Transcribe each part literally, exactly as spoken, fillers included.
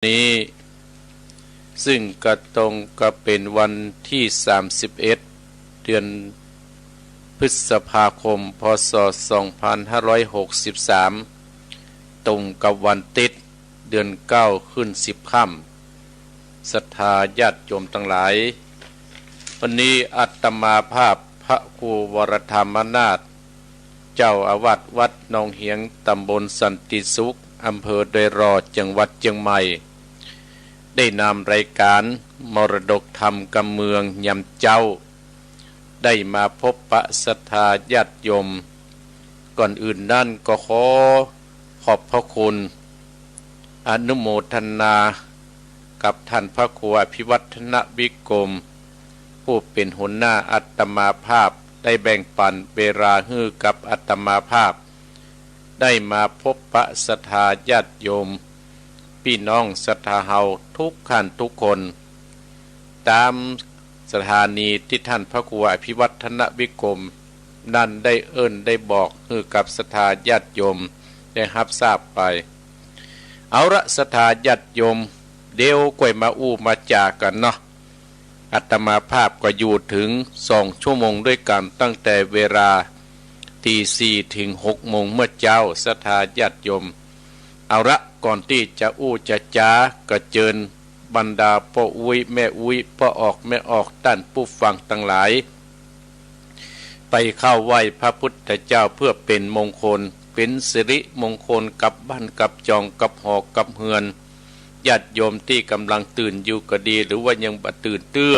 นี้ ซึ่งก็ตรงกับเป๋นวันตี้สามสิบเอ็ด เดือนพฤษภาคม พ.ศ. สองพันห้าร้อยหกสิบสาม ตรงกับวันติ๊ด เดือนเก้าขึ้นสิบค่ำ ศรัทธาญาติโยมตังหลาย วันนี้อาตมาภาพพระครูวรธรรมนาถ เจ้าอาวาสวัดหนองเหียง ตำบลสันติสุข อำเภอดอยหล่อ จังหวัดเจียงใหม่ ได้นำรายก๋านมรดกธรรมกำเมืองยามเจ๊า ได้มาพบปะศรัทธาญาติโยม ก่อนอื่นนั้นก็ขอขอบพระคุณ อนุโมทนากับท่านพระครูอภิวัฒนวิกรม ผู้เป๋นหัวหน้าอาตมาภาพ ได้แบ่งปันเวลาหื้อกับอาตมาภาพ ได้มาพบปะศรัทธาญาติโยม ปี้น้องศรัทธาเฮาทุกท่านทุกคน ต๋ามสถานีตี้ท่านพระครูอภิวัฒนวิกรมนั้นได้เอิ้นได้บอกหื้อกับศรัทธาญาติโยมได้ฮับทราบไป เอาละ ศรัทธาญาติโยม เดี๋ยวก่อยมาอู้มาจ๋ากั๋นเนาะ อาตมาภาพก็อยู่เถิงสองชั่วโมงด้วยกั๋น ตั้งแต่เวลาตีสี่เถิงหกโมงเมื่อเจ๊า ศรัทธาญาติโยม เอาละ ก่อนตี้จะอู้จะจ๋า ก็เจิญบรรดาป้ออุ๊ยแม่อุ๊ย ป้อออกแม่ออก ต้านผู้ฟังตังหลาย ไปเข้าไหว้พระพุทธเจ้าเพื่อเป๋นมงคล เป๋นสิริมงคลกับบ้านกับจองกับหอกับเฮือน ญาติโยมตี้ก่ำลังตื่นอยู่ก็ดี หรือว่ายังบ่ตื่นเตื้อ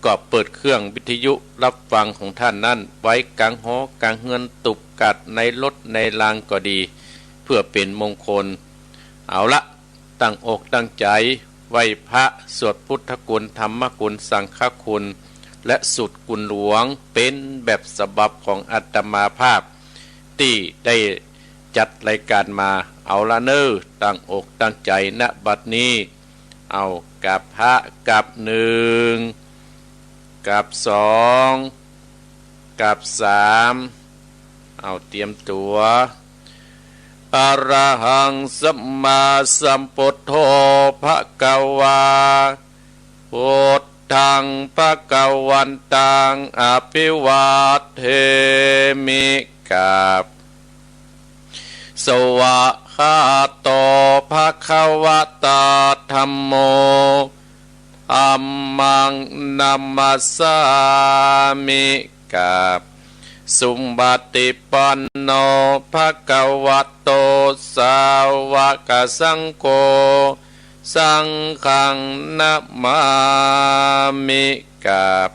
ก็เปิดเครื่องวิทยุฮับฟังของต้านนั้นไว้ก๋างหอก๋างเฮือน ตุ๊บกัดในรถในรางก็ดี เพื่อเป๋นมงคล เอาละ ตั้งอกตั้งใจ๋ไหว้พระ สวดพุทธคุณ ธรรมคุณ สังฆคุณ และสูตรคุณหลวง เป๋นแบบฉบับของอาตมาภาพ ตี้ได้จัดรายก๋านมา เอาละเน่อ ตั้งอกตั้งใจ๋ ณ บัดนี้ เอา กราบพระ กราบหนึ่ง กราบสอง กราบสาม เอา เตรียมตั๋ว อะระหัง สัมมาสัมพุทโธ ภะคะวา พุทธัง ภะคะวันตัง อะภิวาเทมิ กราบ สวากขาโต ภะคะวะตา ธัมโม ธัมมัง นะมัสสามิ กราบ สุปฏิปันโน ภะคะวะโต สาวกสังโฆ สังฆัง นะมามิ กราบ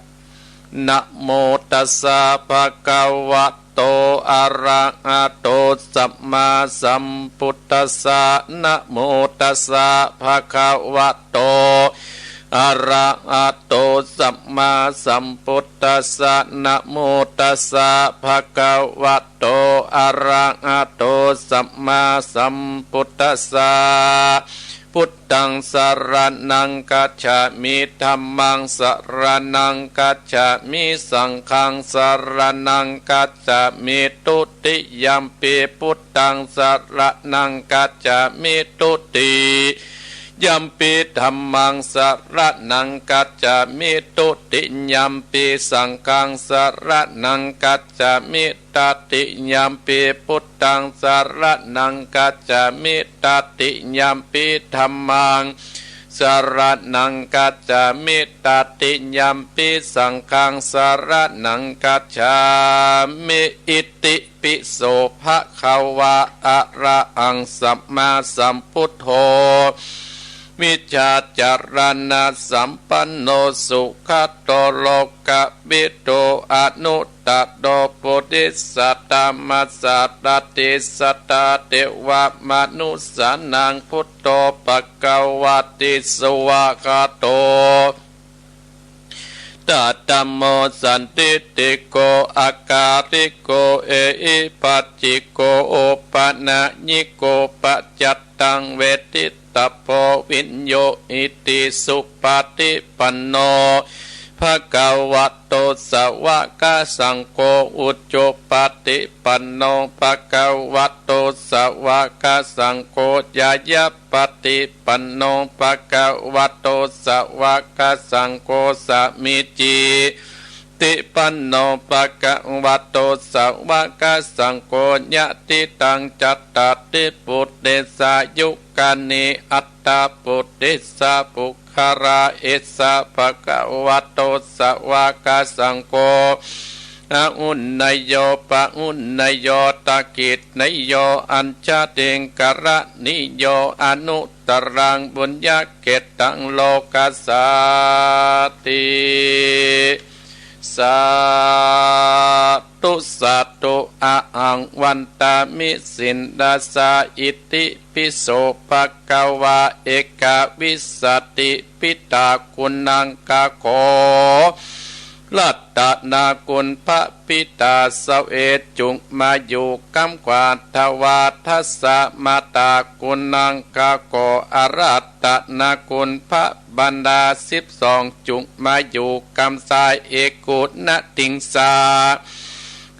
นะโมตัสสะ ภะคะวะโต อะระหะโต สัมมาสัมพุทธัสสะ นะโมตัสสะ ภะคะวะโต อะระหะโต สัมมาสัมพุทธัสสะ นะโมตัสสะ ภะคะวะโต อะระหะโต สัมมาสัมพุทธัสสะ พุทธัง สะระณัง คัจฉามิ ธัมมัง สะระณัง คัจฉามิ สังฆัง สะระณัง คัจฉามิ ทุติยัมปิ พุทธัง สะระณัง คัจฉามิ ทุติยัมปิ ธัมมัง สะระณัง คัจฉามิ ทุติยัมปิ สังฆัง สะระณัง คัจฉามิ ตติยัมปิ พุทธัง สะระณัง คัจฉามิ ตติยัมปิ ธัมมัง สะระณัง คัจฉามิ ตติยัมปิ สังฆัง สะระณัง คัจฉามิ อิติ ปิโส ภะคะวา อะระหัง สัมมาสัมพุทโธ วิชชาจารณะสัมปันโน สุขะโต โลกะวิดู อนุตตะโร ปุริสะธรรมะสารถิ สัทธาเทวะมนุสสานัง พุทโธ ภะคะวะติ สวากขาโต ตะธัมโม สันทิฏฐิโก อะกาลิโก เอหิปัสสิโก โอปะนะยิโก ปัจจัตตัง เวทิตตะโพ วิญญูหิติ สุปะฏิปันโน ภะคะวะโต สาวะกะสังโฆ อุจุปะติปันโน ภะคะวะโต สาวะกะสังโฆ ญาญะปะติปันโน ภะคะวะโต สาวะกะสังโฆ สามีจี ติปันโน ภะคะวะโต สาวะกะสังโฆ ยะติตัง จัตตาริ ปุริสายุกานิ อัตถะ ปุริสะ ปุคคละ เอสะ ภะคะวะโต สาวะกะสังโฆ อาหุเนยโย ปะหุเนยโย ทักขิเนยโย อัจฉริงคละนิโย อนุตตรัง ปุญญะเขตตัง โลกัสสาติ สาธุ สาธุ อะหัง วันตามิ สินธัสสา อิติปิโส ภะคะวา เอกวิสสะติ ปิตา กุณังคะ ขอ รัตตะนาคุณพระปิตา เสาเอก จุ่งมาอยู่กำขวา ทวาทัสสะ มาตา กุณังคะ ขอ อารัตตะนาคุณพระบรรดาสิบสอง จุ่งมาอยู่กำซ้าย เอกุณะติงสา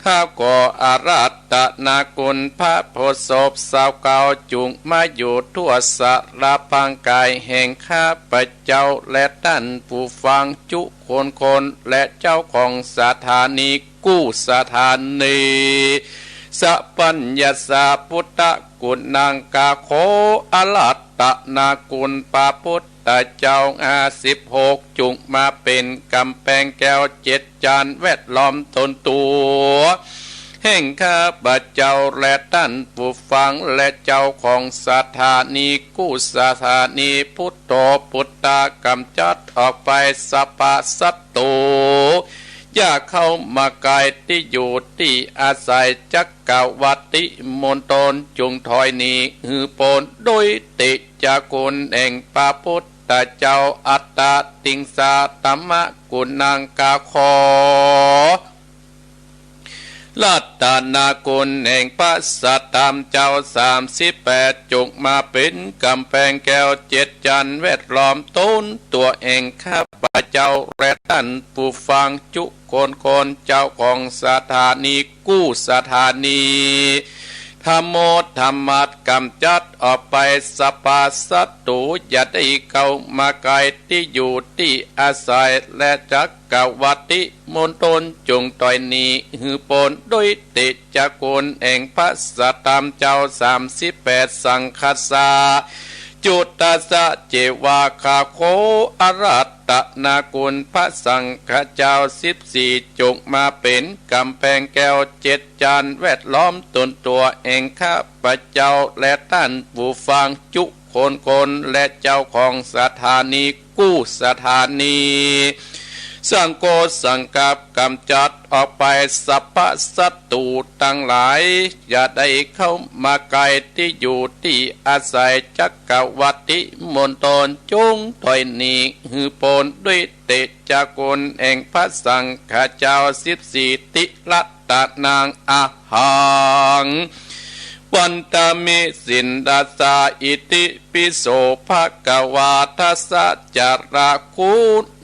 ข้าขอ อารัตตะนาคุณพระโพธิ์ศพ เสาเก่า จุ่งมาอยู่ทั่วสารพางกายแห่งข้าพเจ้า และต้านผู้ฟังจุคนคน และเจ้าของสถานีกู้สถานี สัพพัญญาสา พุทธะ กุณังคะ ขอ อารัตตะนาคุณพระพุทธเจ้า ห้าสิบหก จุ่งมาเป๋นก๋ำแปงแก้วเจ็ดจานแวดล้อมตนตั๋ว แห่งข้าพเจ้า และต้านผู้ฟัง และเจ้าของสถานีกู้สถานี พุทโธ พุทธะ ก๋ำจัดออกไปสัพพะศัตรู อย่าเข้ามาใก้ตี้อยู่ตี้อาศัย จักรวรรติมณฑล จุ่งถอยหนีหื้อป๊น โดยเตจะคุณแห่งพระพุทธเจ้า อัตตะติงสา ธัมมะ กุณังคะ ขอ รัตตะนาคุณแห่งพระสัตธรรมเจ้า สามสิบแปด จุ่งมาเป๋นก๋ำแปงแก้วเจ็ดจานแวดล้อมตนตั๋วแห่งข้าพเจ้า และต้านผู้ฟังจุคนคน เจ้าของสถานีกู้สถานี ธัมโม ธัมมะ ก๋ำจัดออกไปสัพพะศัตรู อย่าได้เข้ามาใก้ตี้อยู่ตี้อาศัย และจักรวรรติมณฑล จุ่งถอยหนีหื้อป๊น โดยเตจะคุณแห่งพระสัตธรรมเจ้า สามสิบแปด สังคัสสา จุตตัสสะ เจวาคะ ขอ อารัตตะนาคุณพระสังฆเจ้า สิบสี่ จุ่งมาเป๋นก๋ำแปงแก้วเจ็ดจานแวดล้อมตนตั๋วแห่งข้าพเจ้า และต้านผู้ฟังจุคนคน และเจ้าของสถานีกู้สถานี สังโฆ สังกัป ก๋ำจัดออกไปสัพพะศัตรูตังหลาย อย่าได้เข้ามาใก้ตี้อยู่ตี้อาศัย จักรวรรติมณฑล จุ่งถอยหนีหื้อป๊น โดยเตจะคุณแห่งพระสังฆเจ้า สิบสี่ ติรัตตะนัง อะหัง วันตามิ สินธัสสา อิติปิโส ภะคะวาทัสสะ จาระ กุ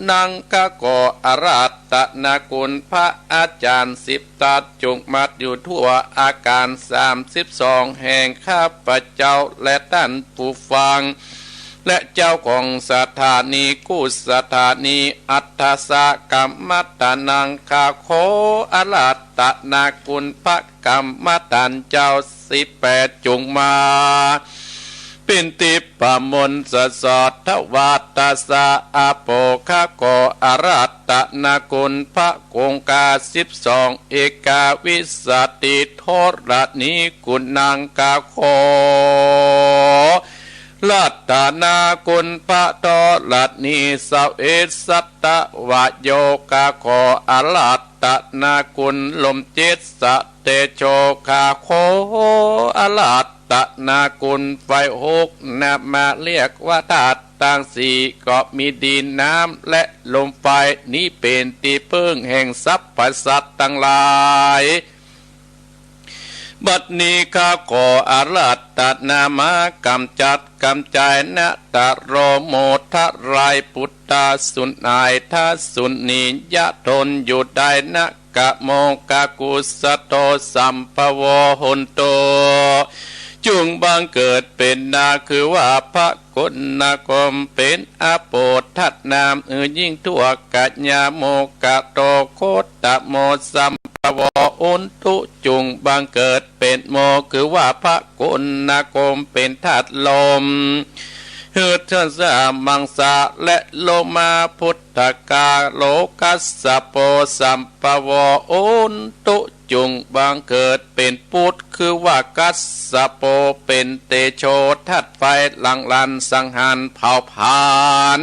ณังคะ ขอ อารัตตะนาคุณพระอาจารย์สิบทัศน์ จุ่งมาอยู่ทั่วอาคาร สามสิบสอง แห่งข้าพเจ้า และต้านผู้ฟัง และเจ้าของสถานีกู้สถานี อัฏฐัสสะ กัมมัฏฐานังคะ ขอ อารัตตะนาคุณพระกัมมัฏฐานเจ้า สิบแปด จุ่งมา เป๋นทิพมนต์สะสอด ทวาทัสสะ อาโปคะ ขอ อารัตตะนาคุณพระคงคา สิบสอง เอกวิสสติ ธรณี กุณังคะ ขอ รัตตะนาคุณพระธรณี เสาเอก สัตวโยคะ ขอ อารัตตะนาคุณลมเจ็ด สะเตโชคะ ขอ อารัตตะนาคุณไฟหก นำมาเรียกว่าธาตุตังสี่ ก็มีดิน น้ำ และลมไฟ นี้เป๋นตี้เปิ้งแห่งสรรพสัตว์ตังหลาย พ บัดนี้ข้าขออาราธนามาก๋ำจัดก๋ำจายนะ ตะโรโมทะลายปุตตาสุนายทะสุนียะทนอยู่ได้นะ กะโมกะกุสโตสัมภโว โหนตุ จุ่งบังเกิดเป๋นนา คือว่าพระคุณาคมเป๋นอโปธนาม หื้อยิ่งทั่วกัญญา โมกะโตโคตโมสัมภโว โหนตุ จุ่งบังเกิดเป๋นโม คือว่าพระคุณาคมเป๋นธาตุลม หื้อเทือนสามังสาและโลมา พุทธกาโลกัสสโปสัมภโว โหนตุ จุ่งบังเกิดเป๋นปุตร คือว่ากัสสโป เป๋นเตโชธาตุไฟ หลั่งหลั่นสังหารเผาผลาญ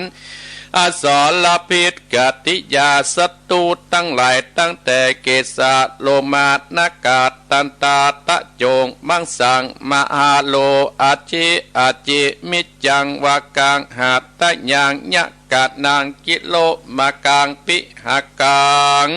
อสรพิษกติยาศัตรูตังหลาย ตั้งแต่เกสาโลมานาคา ตันตาตะโจงมังสัง มหาโลอาชิอาจิ มิจจังวากัง หาตะยังยะกะนัง กิโลมากัง ปิหากัง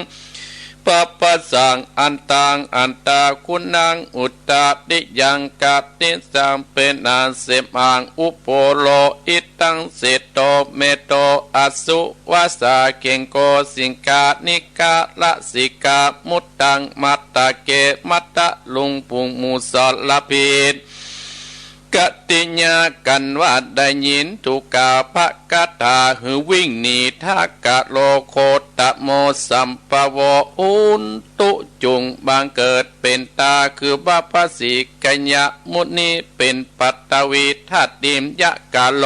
ปะปะสัง อันตัง อันตาคุณัง อุตตาติยัง กะติสัง เป๋นอันเสมหัง อุโปโล อิตัง เสโต เมโต อสุวัสสา เขงโก สิงคา นิกา ละสิกา มุตตัง มัตตะเก มัตตะลุง ปุงหมู่สรพิษ กติญากั๋นว่าได้ยิน ทุกขาพกถา หื้อวิ่งหนี ทะกะโลโคตโมสัมภโว โหนตุ จุ่งบังเกิดเป๋นตา คือว่าพระสีกัญญมุนี เป๋นปัตตวีธาตุดิน ยะกะโล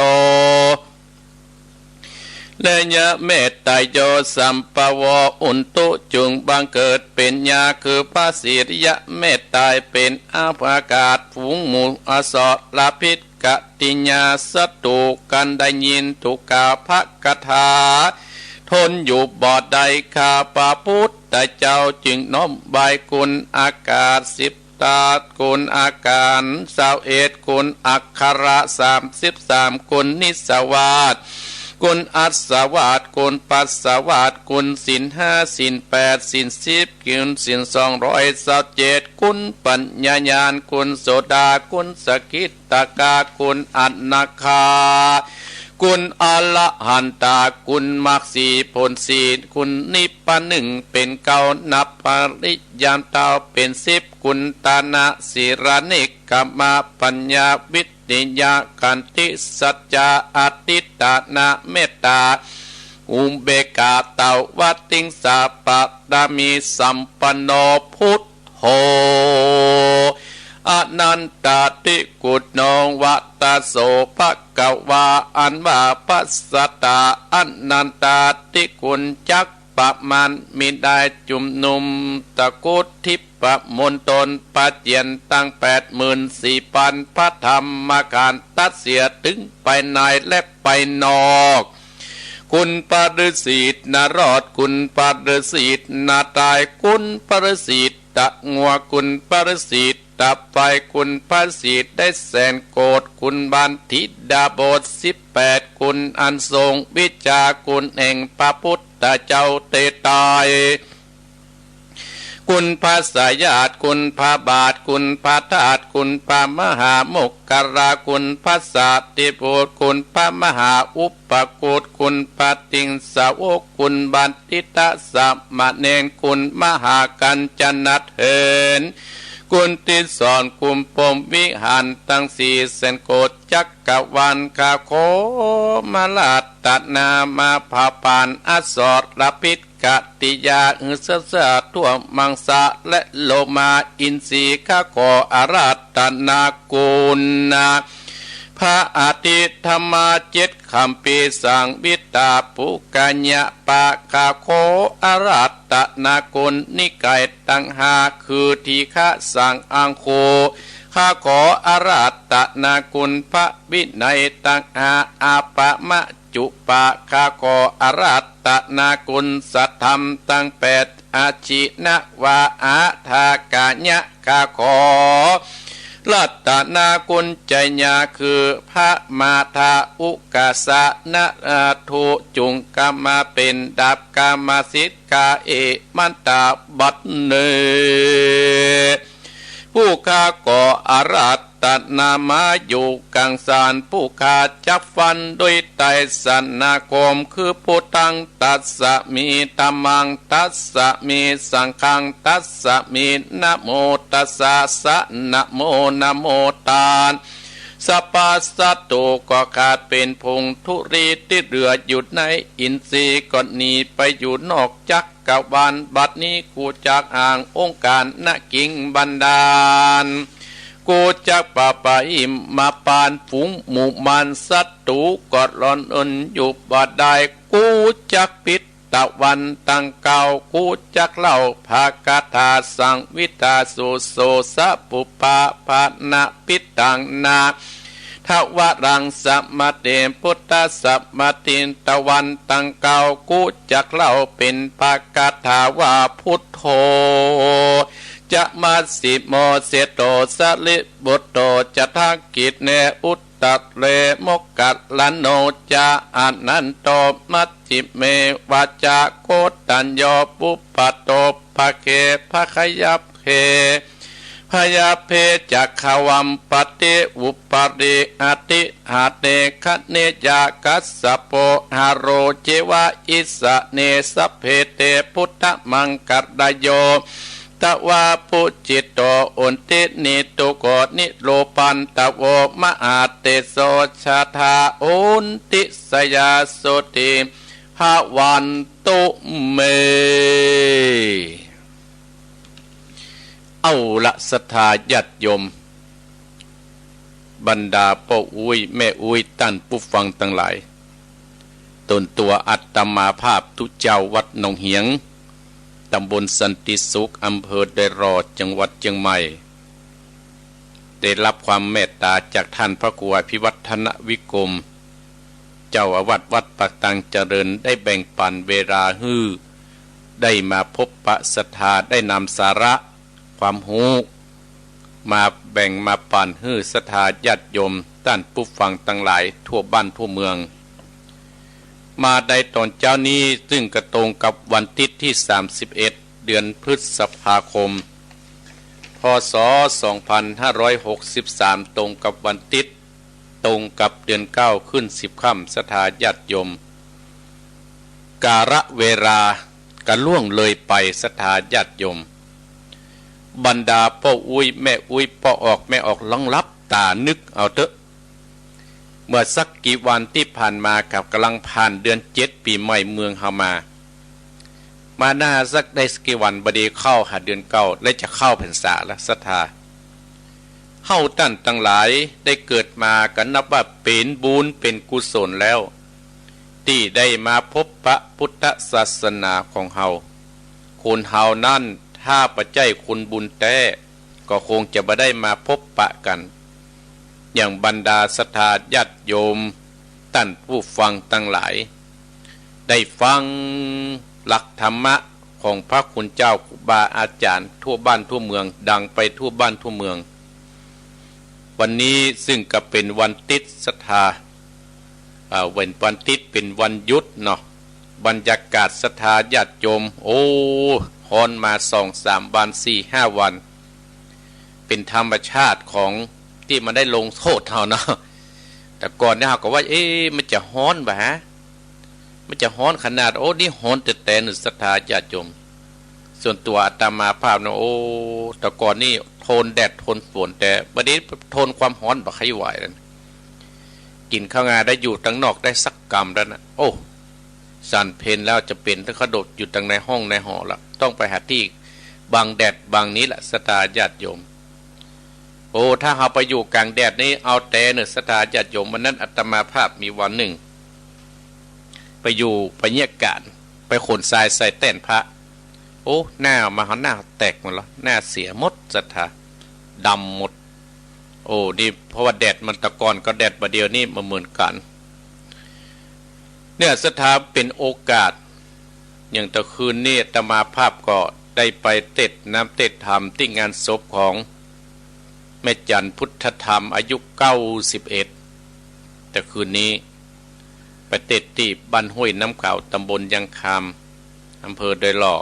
และยะเมตตาโยสัมภโว โหนตุ จุ่งบังเกิดเป๋นยา คือพระสียะเมตตา เป๋นอากาศ ฝูงหมู่อสรพิษกติยาศัตรูกั๋นได้ยิน ทุกขาพกถา ทนอยู่บ่ได้ ข้าพระพุทธเจ้าจึงน้อมไหว้คุณอากาศสิบ ตาคุณอาการซาวเอ็ด คุณอักขระสามสิบสาม คุณนิสวาส คุณอัสวาส คุณปัสสวาส คุณศีลห้า ศีลแปด ศีลสิบ คุณศีลสองร้อยซาวเจ็ด คุณปัญญาญาณ คุณโสดา คุณสกิตตากา คุณอนาคา คุณอรหันตา คุณมรรคสี่ผลสี่ คุณนิพพานหนึ่งเป๋นเก้า นับปริ ยามเต้าเป๋นสิบ กุณฑานะ สีลา เนกขัมมะ ปัญญา วิริยะ ขันติ สัจจะ อธิฐานะ เมตตา อุเบกขา ตวติงสา ปารมีสัมปันโน พุทโธ อนันตาธิคุณโน วะตะโส ภะคะวา อันว่าพระศาสดาอนันตาธิคุณจัก ประมาณมิได้ จุมนุมตะกรุดทิพมณฑล ประเจียนตั้งแปดหมื่นสี่พันพระธรรมขันธ์ ตัดเสียถึงภายในและภายนอก คุณพระฤาษีนารอด คุณพระฤาษีนาตาย คุณพระฤาษีตะงัว คุณพระฤาษี ดับไฟ คุณพระสิทธิ์ได้แสนโกศ คุณบัณฑิตดาบทสิบแปด คุณอันทรงวิชา คุณแห่งพระพุทธเจ้าเตไตร คุณพระสายาต คุณพระบาท คุณพระธาตุ คุณพระมหาโมคคัลลา คุณพระสารีบุตร คุณพระมหาอุปคุต คุณพระติงสาวก คุณบัณฑิตสามเณร คุณมหากัญจนเถร คุณที่สอน คุณพรหมวิหาร ตังสี่แสนโกศจักรวาล ข้าขอมาอาราธนา มาเผาผลาญอสรพิษกติยา หื้อเสยสละทั่วมังสาและโลมาอินทรีย์ ข้าขออาราธนาคุณ พระอธิธรรมาเจ็ดคัมภีร์ สังวิตาปุคคาญาปะ ข้าขออาราธนาคุณ นิกายตังห้า คือทีฆะ สังอังคู ข้าขออาราธนาคุณ พระวินัยตังห้า อาปะมะจุปะ ข้าขออาราธนาคุณ สัทธรรมตังแปด อาชินะวาอาทากาญะ ข้าขออาราธนาคุณ ไชยา คือพระมาทา อุกาสะนะอาทุ จุ่งกำมาเป๋นดาบกำมาสิทธิ์ กาเอมันตาบัดนี้ ผู้ข้าก็อาราธนามาอยู่กั๋งสาน ผู้ข้าจักฟังด้วยไตรสรณคม คือ พุทธัง ตัสสะมิ ธัมมัง ตัสสะมิ สังฆัง ตัสสะมิ นะโมตัสสะ สะ นะโม นะโม ตัสสะ พระศัตรูก็ขาดเป๋นผงธุลีตี้เหลืออยู่ในอินทรีย์ ก็หนีไปอยู่นอกจักรวาล บัดนี้กูจักอ้างองค์การ ณ กิงบันดาล กูจักปราบปราบอิมมาปาน ฝูงหมู่มารศัตรูก็หลอนอนอยู่บ่ได้ กูจักปิดตะวันตังเก้า กูจักเล่าพระคาถาสังวิทาสุโสสะปุปปะปะนะปิตังนา ทวารังสะมะเต พุทธัสสะมะติ ตะวันตังเก้า กูจักเล่าเป๋นพระคาถาว่า พุทโธ จะมัชฌิโม เศโธ สารีปุตโธ จะทักขิเณ อุตตะเร โมคคัลลาโน จะ อานันโต มัชฌิเม วาจาโคฏัญโญ ปุพพะโต ภะเค ภะคะยัพเพ ภะยัพเพ จักขวัมปติ อุปาริ อติหาเน คะเนยะ คัสสะโป หาโร เจวะ อิสสะเน สัพเพเต พุทธมังคะราโย ทวา ปุจจิโต อุนทิ นิทุโก นิโรปันทโว มหาเตโส ชาทา อุนทิสยา โสติ ภะวันตุเม เอาละ ศรัทธาญาติโยม บรรดาป้ออุ๊ยแม่อุ๊ย ต้านผู้ฟังตังหลาย ตนตั๋วอาตมาภาพตุ๊เจ้าวัดหนองเหียง ตำบลสันติสุข อำเภอดอยหล่อ จังหวัดเจียงใหม่ ได้รับความเมตต๋าจากท่านพระครูอภิวัฒนวิกรม เจ้าอาวาสวัดปากตังเจริญ ได้แบ่งปันเวลาหื้อ ได้มาพบปะศรัทธา ได้นำสาระความฮู้ มาแบ่งมาปันหื้อศรัทธาญาติโยมต้านผู้ฟังตังหลายทั่วบ้านทั่วเมือง มาในต๋อนเจ๊านี้ ซึ่งกระตรงกับวันติ๊ดตี้ สามสิบเอ็ด เดือนพฤษภาคม พ.ศ. สองพันห้าร้อยหกสิบสาม ตรงกับวันติ๊ด ตรงกับเดือนเก้าขึ้นสิบค่ำ ศรัทธาญาติโยม กาลเวลาก็ล่วงเลยไป ศรัทธาญาติโยม บรรดาป้ออุ๊ยแม่อุ๊ย ป้อออกแม่ออก ลองหลับต๋านึกเอาเต๊อะ เมื่อสักกี่วันตี้ผ่านมา กับก่ำลังผ่านเดือนเจ็ดปี๋ใหม่เมืองเฮามา มาหน้าสักได้สักกี่วัน บ่ดีเข้าหาเดือนเก้า และจะเข้าพรรษาละ ศรัทธา เฮาต้านตังหลายได้เกิดมาก็นับว่าเป๋นบุญเป๋นกุศลแล้ว ตี้ได้มาพบปะพุทธศาสนาของเฮา คนเฮานั้นถ้าบ่ใจ้คนบุญแต๊ ก็คงจะบ่ได้มาพบปะกั๋น อย่างบรรดาศรัทธาญาติโยม ต้านผู้ฟังตังหลาย ได้ฟังหลักธรรมะของพระคุณเจ้าครูบาอาจ๋ารย์ทั่วบ้านทั่วเมือง ดังไปทั่วบ้านทั่วเมือง วันนี้ซึ่งก็เป๋นวันติ๊ดศรัทธา อ่า วัน วันติ๊ดเป๋นวันหยุดเนาะ บรรยากาศศรัทธาญาติโยม โอ้ ฮ้อนมาสองสามวัน สี่ห้าวัน เป๋นธรรมชาติของตี้มันได้ลงโทษเฮาเนาะ แต่ก่อนเนี่ยเฮาก็ว่า เอ๊ะ มันจะฮ้อนบ่ฮะ มันจะฮ้อนขนาด โอ้ นี่ฮ้อนแต๊ๆ นึกศรัทธาญาติโยม ส่วนตั๋วอาตมาภาพนะ โอ้ แต่ก่อนนี่ทนแดดทนฝน แต่บัดนี้ทนความฮ้อนบ่ใค่ไหวแล้ว กิ๋นข้าวงาได้ อยู่ตังนอกได้สักกำแล้วนะ โอ้ สันเพลแล้วจะเป๋นต้องขดบอยู่ตังในห้องในหอละ ต้องไปหาตี้บังแดดบังนี้ละ ศรัทธาญาติโยม โอ้ ถ้าเฮาไปอยู่ก๋างแดดนี่เอาแต๊เน่อ ศรัทธาญาติโยม วันนั้นอาตมาภาพมีวันนึ่ง ไปอยู่ ไปเยียะก๋าน ไปขนทรายใส่แต้นพระ โอ้ หน้ามา หน้าแตกหมดแล้ว หน้าเสียหมด ศรัทธา ดำหมด โอ้ นี่เพราะว่าแดดมันแต่ก่อนกับแดดบ่าเดี่ยวนี้บ่เหมือนกั๋น เนี่ย ศรัทธา เป๋นโอกาส อย่างแต่คืนนี้อาตมาภาพก็ได้ไปเตศน์น้ำเตศน์ธรรมตี้งานศพของแม่จันทร์พุทธธรรม อายุเก้าสิบเอ็ด แต่คืนนี้ไปเตศน์ตี้บ้านห้วยน้ำขาว ตำบลยางคาม อำเภอดอยหล่อ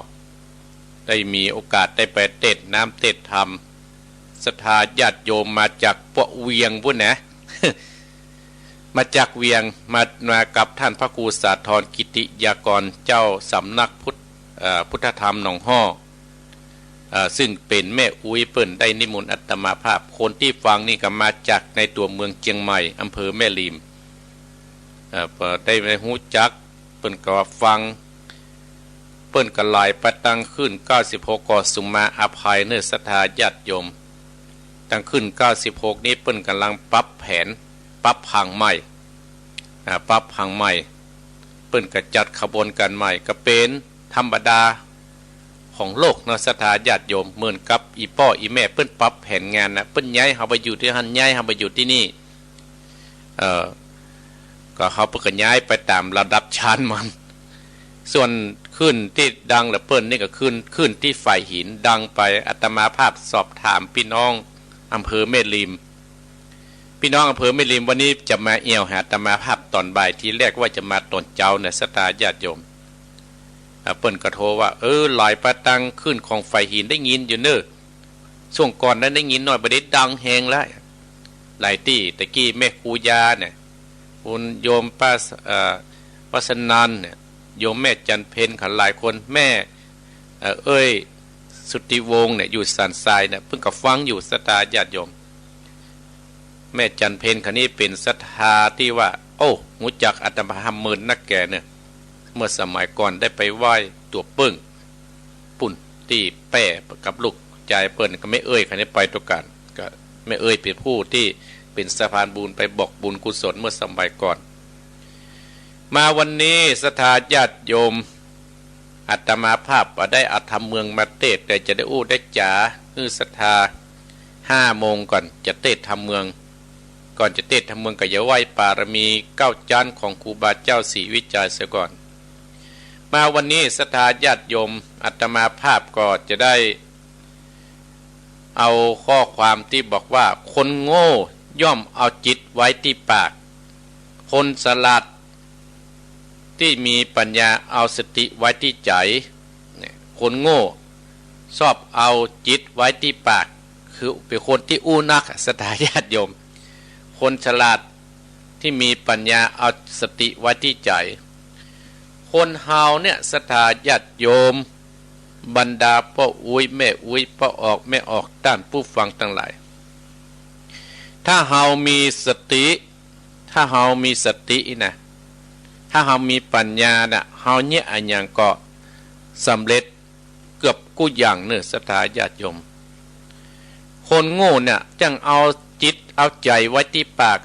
ได้มีโอกาสได้ไปเตศน์น้ำเตศน์ธรรม ศรัทธาญาติโยมมาจากปวกเวียงปู๊นนะ มาจากเวียง มา มากับท่านพระครูสาธรกิติยากร เจ้าสำนักพุทธ เอ่อ พุทธธรรมหนองฮ้อ เอ่อ ซึ่งเป๋นแม่อุ๊ยเปิ้นได้นิมนต์อาตมาภาพ คนตี้ฟังนี่ก็มาจากในตั๋วเมืองเจียงใหม่ อำเภอแม่ริม เอ่อ ปอได้ ได้ฮู้จัก เปิ้นก็ฟัง เปิ้นก็ไหลไปตังคลื่นเก้าสิบหก ก็สุมาอภัยเน่อศรัทธาญาติโยม ตังคลื่นเก้าสิบหกนี้เปิ้นก่ำลังปรับแผน ปรับผังใหม่ อ่า ปรับผังใหม่ เปิ้นก็จัดขบวนการใหม่ ก็เป๋นธรรมดาของโลกเนาะศรัทธาญาติโยม เหมือนกับอี่ป้ออี่แม่เปิ้นปรับแผนงานนะ เปิ้นย้ายเฮาไปอยู่ตี้หั้น ย้ายเฮาไปอยู่ตี้นี่ เอ่อ ก็เฮาเปิ้นก็ย้ายไปต๋ามระดับชั้นมัน ส่วนคลื่นตี้ดังเหลือเปิ้นนี่ก็คลื่น คลื่นตี้ฝายหินดังไป อาตมาภาพสอบถามปี้น้องอำเภอแม่ริม ปี้น้องอำเภอแม่ริมวันนี้จะมาแอ่วหาอาตมาภาพต๋อนบ่าย ทีแรกว่าจะมาต๋อนเจ๊าเน่อศรัทธาญาติโยม อ่า เปิ้นก็โทรว่า เออ ไหลไปตังคลื่นของฝายหินได้ยินอยู่เน่อ ช่วงก่อนนั้นได้ยินหน่อย บ่าเดี่ยวดังแฮงแล้ว หลายตี้ ตะกี้แม่ครูยาเนี่ย คุณโยมป้า เอ่อ วัสนันเนี่ย โยมแม่จันเพ็ญเขาหลายคน แม่ เอ่อ เอ้ย สุทธิวงศ์เนี่ย อยู่สันทรายเนี่ย เปิ้นก็ฟังอยู่ศรัทธาญาติโยม แม่จันเพ็ญเขานี่เป๋นศรัทธาตี้ว่า โอ้ ฮู้จักอาตมาภาพเมินนักแกเนี่ย เมื่อสมัยก่อนได้ไปไหว้ตั๋วเปิ้ง ปุ้นตี้แป้กับลูกจายเปิ้น ก็แม่เอ้ยเขานี่ไปตวยกั๋น ก็แม่เอ้ยเป๋นผู้ตี้เป๋นสะพานบุญไปบอกบุญกุศลเมื่อสมัยก่อน มาวันนี้ศรัทธาญาติโยม อาตมาภาพบ่ได้เอาธรรมเมืองมาเตสน์ แต่จะได้อู้ได้จ๋าหื้อศรัทธาห้าโมงก่อน จะเตสน์ธรรมเมือง ก่อนจะเตสน์ธรรมเมืองก็จะไหว้ปารมีเก้าจั๊นของครูบาเจ้าศรีวิชัยเสียก่อน มาวันนี้ศรัทธาญาติโยม อาตมาภาพก็จะได้เอาข้อความตี้บอกว่า คนโง่ย่อมเอาจิตไว้ตี้ปาก คนฉลาดตี้มีปัญญาเอาสติไว้ตี้ใจ๋ เนี่ย คนโง่ชอบเอาจิตไว้ตี้ปาก คือเป๋นคนตี้อู้นักอะ ศรัทธาญาติโยม คนฉลาดตี้มีปัญญาเอาสติไว้ตี้ใจ๋ คนเฮาเนี่ย ศรัทธาญาติโยม บรรดาป้ออุ๊ยแม่อุ๊ย ป้อออกแม่ออก ต้านผู้ฟังตังหลาย ถ้าเฮามีสติ ถ้าเฮามีสตินะ ถ้าเฮามีปัญญาน่ะ เฮาเยียะอะหยังก็สำเร็จเกือบกู้อย่างเน่อศรัทธาญาติโยม คนโง่เนี่ย จั่งเอาจิตเอาใจ๋ไว้ตี้ปาก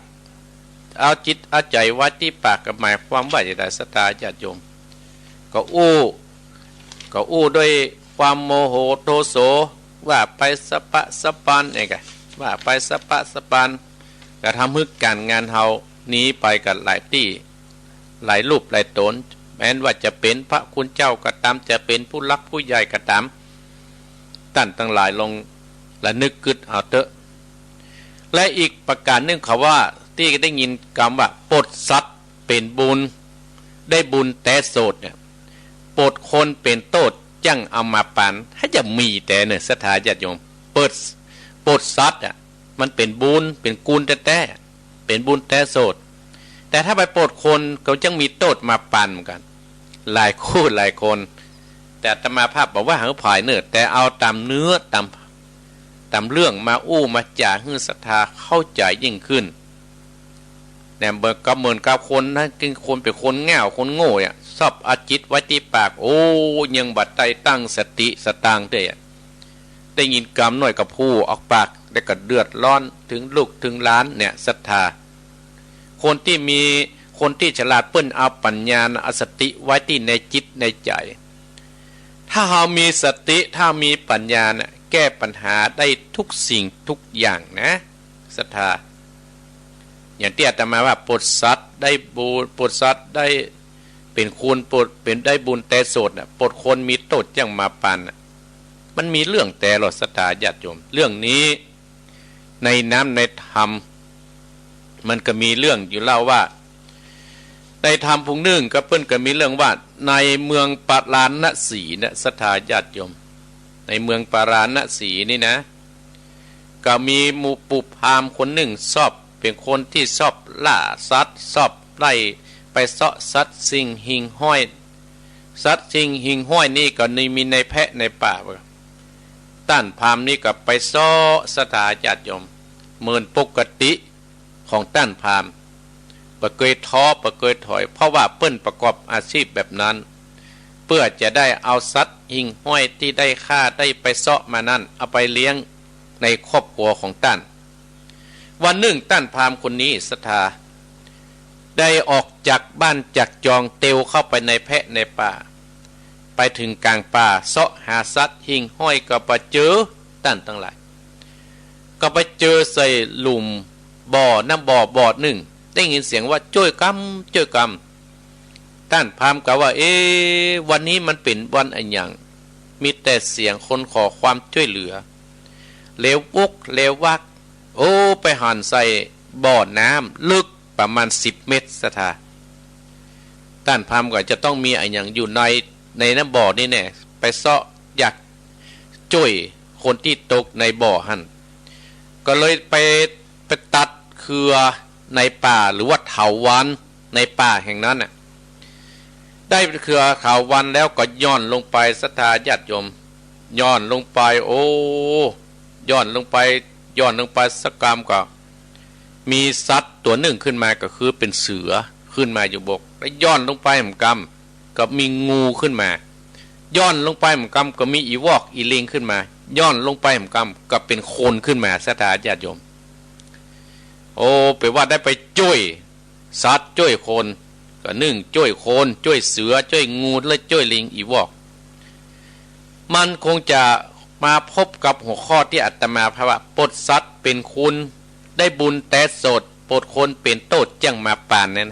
เอาจิตเอาใจ๋ไว้ตี้ปากก็หมายความว่าจะได๋ศรัทธาญาติโยม ก็อู้ ก็อู้ด้วยความโมโหโทโส ว่าไปสะปะสะปาน เองกะ ว่าไปสะปะสะปาน ก็ทำหื้อก๋านงานเฮาหนีไปกั๋นหลายตี้ หลายรูปหลายต๋น แม้นว่าจะเป๋นพระคุณเจ้าก็ต๋าม จะเป๋นผู้หลักผู้ใหญ่ก็ต๋าม ต้านตังหลายลองระนึกกึ๊ดเอาเต๊อะ และอีกประก๋านนึ่งเขาว่า ตี้ได้ยินกำว่า ปดสัตว์เป๋นบุญ ได้บุญแต๊โสดเนี่ย ปดคนเป๋นโต้ษ จั่งเอามาปั๋น หาจะมีแต๊เน่อศรัทธาญาติโยม เปิด ปดสัตว์อะ มันเป๋นบุญ เป๋นกุณแต๊ๆ เป๋นบุญแต๊โสด แต่ถ้าไปปดคนก็จั่งมีโต้ษมาปั๋นเหมือนกั๋น หลายคู่หลายคน แต่อาตมาภาพบ่ว่าหื้อผายเน่อ แต่เอาต๋ามเนื้อ ต๋าม ต๋ามเรื่องมาอู้มาจ๋าหื้อศรัทธาเข้าใจ๋ยิ่งขึ้น เนี่ย เหมือนกับ เหมือนกับคนนะ คือคนเป๋นคนง่าว คนโง่อะ ชอบเอาจิตไว้ตี้ปาก โอ้ ยังบ่ได้ตั้งสติสตางค์เตื้อ ได้ยินกำหน่อยก็พูดออกปาก แล้วก็เดือดร้อนเถิงลูกเถิงหลานเนี่ย ศรัทธา คนตี้มี คนตี้ฉลาดเปิ้นเอาปัญญาน่ะ เอาสติไว้ตี้ในจิตในใจ๋ ถ้าเฮามีสติ ถ้ามีปัญญาน่ะ แก้ปัญหาได้ทุกสิ่งทุกอย่างนะ ศรัทธา อย่างตี้อาตมาว่า ปดสัตว์ได้บุญ ปดสัตว์ได้เป๋นคุณ ปด เป๋นได้บุญแต๊โสดน่ะ ปดคนมีโต้ษจั่งมาปั๋นน่ะ มันมีเรื่องแต๊ลอ ศรัทธาญาติโยม เรื่องนี้ ในน้ำในธรรม มันก็มีเรื่องอยู่เล่าว่า ในธรรมพุงนึ่งก็เปิ้นก็มีเรื่องว่า ในเมืองปาราณสีนะ ศรัทธาญาติโยม ในเมืองปาราณสีนี่นะ ก็มีหมู่ปู่พราหมณ์คนนึ่งชอบ เป๋นคนตี้ชอบล่าสัตว์ ชอบไล่ไปเซาะสัตว์สิ่งหิ่งห้อย สัตว์สิ่งหิ่งห้อยนี่ก็มีในแพะในป่า ต้านพราหมณ์นี่ก็ไปเซาะ ศรัทธาญาติโยม เหมือนปกติของต้านพราหมณ์ บ่เกยท้อ บ่เกยถอย เพราะว่าเปิ้นประกอบอาชีพแบบนั้น เปื้อจะได้เอาสัตว์หิ่งห้อยตี้ได้ฆ่าได้ไปเซาะมานั้น เอาไปเลี้ยงในครอบครัวของต้าน วันนึ่งต้านพราหมณ์คนนี้ ศรัทธา ได้ออกจากบ้านจากจอง เตียวเข้าไปในแพะในป่า ไปเถิงก๋างป่า เซาะหาสัตว์หิ่งห้อยก็บ่เจอ ต้านตังหลาย ก็ไปเจอใส่ลุ่มบ่อ น้ำบ่อบ่อนึ่ง ได้ยินเสียงว่า "จ้วยกำ จ้วยกำ" ต้านพราหมณ์ก็ว่า "เอ๊ะ วันนี้มันเป๋นวันอะหยัง มีแต่เสียงคนขอความจ้วยเหลือ แลวกแลวัก" โอ้ ไปหันใส่บ่อน้ำลึกประมาณสิบเมตร ศรัทธา ต้านพราหมณ์ก็จะต้องมีอะหยังอยู่ใน ในน้ำบ่อนี่แน่ ไปเซาะอยากจ้วยคนตี้ตกในบ่อหั้น ก็เลยไป ไปตัดเครือในป่า หรือว่าเถาวัลย์ในป่าแห่งนั้นน่ะ ได้เครือเถาวัลย์แล้วก็หย่อนลงไป ศรัทธาญาติโยม หย่อนลงไป โอ้ หย่อนลงไป หย่อนลงไปสักกำก็ มีสัตว์ตั๋วนึ่งขึ้นมา ก็คือเป๋นเสือขึ้นมาอยู่บก แล้วหย่อนลงไปแหมกำ ก็มีงูขึ้นมา หย่อนลงไปแหมกำ ก็มีอีวอกอีลิงขึ้นมา หย่อนลงไปแหมกำ ก็เป๋นคนขึ้นมา ศรัทธาญาติโยม โอ้ แป๋ว่าได้ไปจ้วยสัตว์จ้วยคน ก็นึ่งจ้วยคน จ้วยเสือ จ้วยงู และจ้วยลิงอีวอก มันคงจะมาพบกับหัวข้อตี้อาตมาภาพว่า ปลดสัตว์เป๋นคุณ ได้บุญแต่โสด ปลดคนเป๋นโต้ษจั้งมาปานนั้น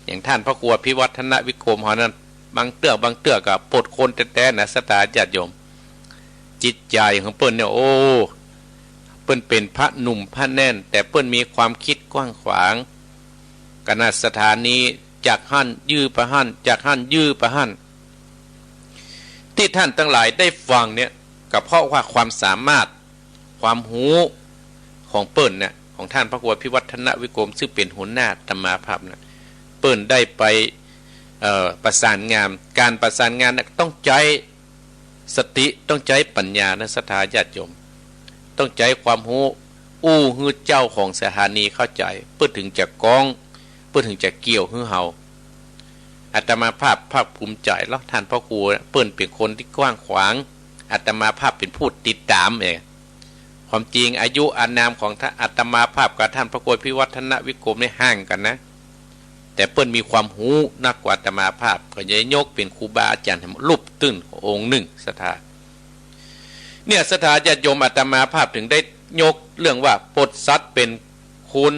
อย่างต้านพระครูอภิวัฒนวิกรมเฮานั้น บางเตื้อ บางเตื้อก็ปลดคนแต๊ๆ นะ ศรัทธาญาติโยม จิตใจ๋ของเปิ้นเนี่ย โอ้ เปิ้นเป๋นพระหนุ่มพระแน่น แต่เปิ้นมีความกึ๊ดกว้างขวาง ขนาดสถานีจากหั้นยื้อไปหั้น จากหั้นยื้อไปหั้น ตี้ต้านตังหลายได้ฟังเนี่ย ก็เพราะว่าความสามารถ ความฮู้ของเปิ้นเนี่ย ของต้านพระครูอภิวัฒนวิกรม ซึ่งเป๋นหัวหน้าอาตมาภาพเนี่ย เปิ้นได้ไป เอ่อ ประสานงาน ก๋านประสานงานเนี่ยต้องใจ๊สติ ต้องใจ๊ปัญญานะ ศรัทธาญาติโยม ต้องใจ๊ความฮู้ อู้หื้อเจ้าของสถานีเข้าใจ๋ เปิ้นเถิงจะก้อง เปิ้นเถิงจะเกี่ยวหื้อเฮา อาตมาภาพภาคภูมิใจ๋เนาะ ต้านพระครูเปิ้นเป๋นคนตี้กว้างขวาง อาตมาภาพเป๋นผู้ติดต๋ามเอง ความจริงอายุอานามของต้าน อาตมาภาพกับต้านพระครูอภิวัฒนวิกรมนี่ห่างกั๋นนะ แต่เปิ้นมีความฮู้นักกว่าอาตมาภาพ ก็จะยกเป๋นครูบาอาจ๋ารย์รูปตื้นองค์นึ่ง ศรัทธา เนี่ย ศรัทธาญาติโยม อาตมาภาพเถิงได้ยกเรื่องว่า ปลดสัตว์เป๋นคุณ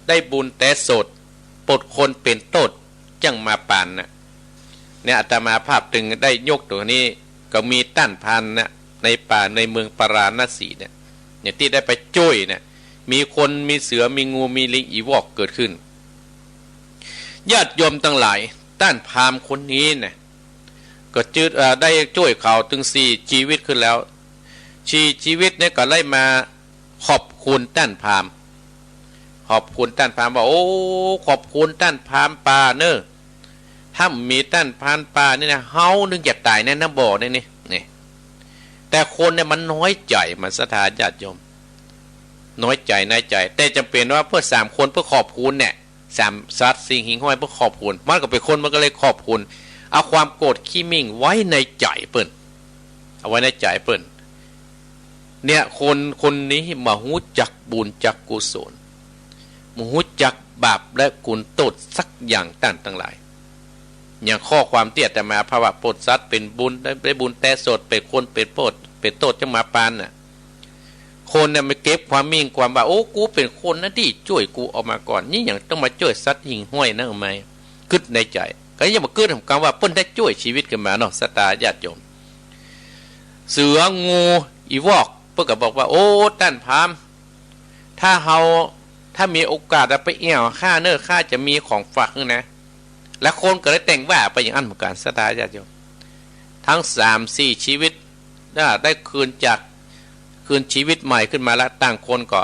ได้บุญแต่โสด ปลดคนเป๋นโต้ษจั้งมาปานน่ะ เนี่ย อาตมาภาพเถิงได้ยกตั๋วนี้ ก็มีต้านพราหมณ์น่ะ ในป่าในเมืองปาราณสีเนี่ย เนี่ยตี้ได้ไปจ้วยเนี่ย มีคน มีเสือ มีงู มีลิง อีวอกเกิดขึ้น ญาติโยมตังหลาย ต้านพราหมณ์คนนี้เนี่ย ก็จื้อ เอ่อ ได้จ้วยเขาตึงสี่จีวิตขึ้นแล้ว สี่จีวิตเนี่ยก็ได้มาขอบคุณต้านพราหมณ์ ขอบคุณต้านพราหมณ์ว่า โอ้ ขอบคุณต้านพราหมณ์ป่าเน่อ ถ้าบ่มีต้านพราหมณ์ป่านี่นะ เฮานึ่งจะต๋ายในน้ำบ่อนี่นี่ นี่ แต่คนเนี่ยมันน้อยใจ๋ มัน ศรัทธาญาติโยม น้อยใจ๋ในใจ๋ แต่จ๋ำเป๋นว่าเปิ้นสามคนเปิ้นขอบคุณเนี่ย สามสัตว์สิ่งหิ่งห้อยเปิ้นขอบคุณ มันก็เป๋นคน มันก็เลยขอบคุณ เอาความโกรธขี้หมิ่งไว้ในใจ๋เปิ้น เอาไว้ในใจ๋เปิ้น เนี่ย คนคนนี้บ่ฮู้จักบุญจักกุศล บ่ฮู้จักบาปและคุณโต้ษสักอย่าง ต้านตังหลาย อย่างข้อความตี้อาตมาภาพว่า ปลดสัตว์เป๋นบุญ ได้ ได้บุญแต่โสด ปลดคนเป๋นโต้ษ เป๋นโต้ษจั้งมาปานน่ะ คนเนี่ยมันเก็บความหมิ่งความว่า โอ้ กูเป๋นคนนะ ตี้จ้วยกูออกมาก่อน นี่ยังต้องมาจ้วยสัตว์หิ่งห้อยนะ เอาไหม กึ๊ดในใจ๋ ก็ยังบ่กึ๊ดถึงกำว่าเปิ้นได้จ้วยจีวิตขึ้นมาเนาะ ศรัทธาญาติโยม เสือ งู อีวอก เปิ้นก็บอกว่า โอ้ ต้านพราหมณ์ ถ้าเฮา ถ้ามีโอกาสอะ ไปแอ่วข้าเน่อ ข้าจะมีของฝากหื้อนะ และคนก็ได้แต่งว่าไปอย่างอั้นเหมือนกั๋น ศรัทธาญาติโยม ตึงสามสี่จีวิต ได้ ได้คืนจาก คืนชีวิตใหม่ขึ้นมาแล้ว ต่างคนก็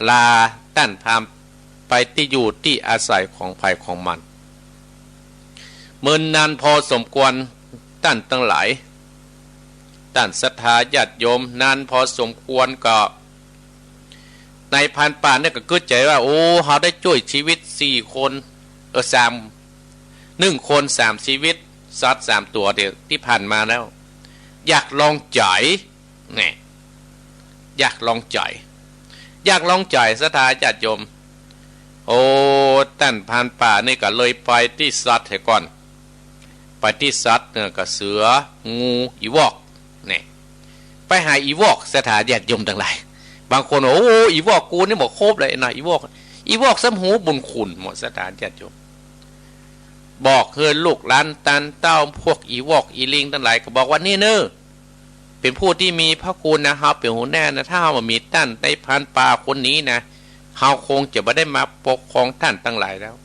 ลาต้านพราหมณ์ไปตี้อยู่ตี้อาศัยของใผของมัน เมินนานพอสมควร ต้านตังหลาย ต้านศรัทธาญาติโยม นานพอสมควรก็ นายพรานป่าเนี่ยก็กึ๊ดใจ๋ว่า โอ้ เฮาได้จ้วยชีวิตสี่คน เออ สาม หนึ่งคนสามชีวิต สัตว์สามตั๋วเดี๋ยวตี้ผ่านมาแล้ว อยากลองใจ๋ แน่ อยากลองใจ๋ อยากลองใจ๋ ศรัทธาญาติโยม โอ้ ต้านพรานป่านี่ก็เลยไปตี้สัตว์เหียก่อน ไปตี้สัตว์เนี่ยก็เสือ งู อีวอก แน่ ไปหาอีวอก ศรัทธาญาติโยมตังหลาย บางคนว่า โอ้ อีวอกกูนี่บ่ครบเลยนะ อีวอก อีวอกซ้ำฮู้บุญคุณหมด ศรัทธาญาติโยม บอกหื้อลูกหลานต้านเต้าพวกอีวอกอีลิงตังหลายก็บอกว่า นี่เน่อ เป๋นผู้ตี้มีพระคุณนะ เฮาเป๋นหัวหน้านะ ถ้าเฮาบ่มีต้านนายพรานป่าคนนี้นะ เฮาคงจะบ่ได้มาปกครองต้านตังหลายแล้ว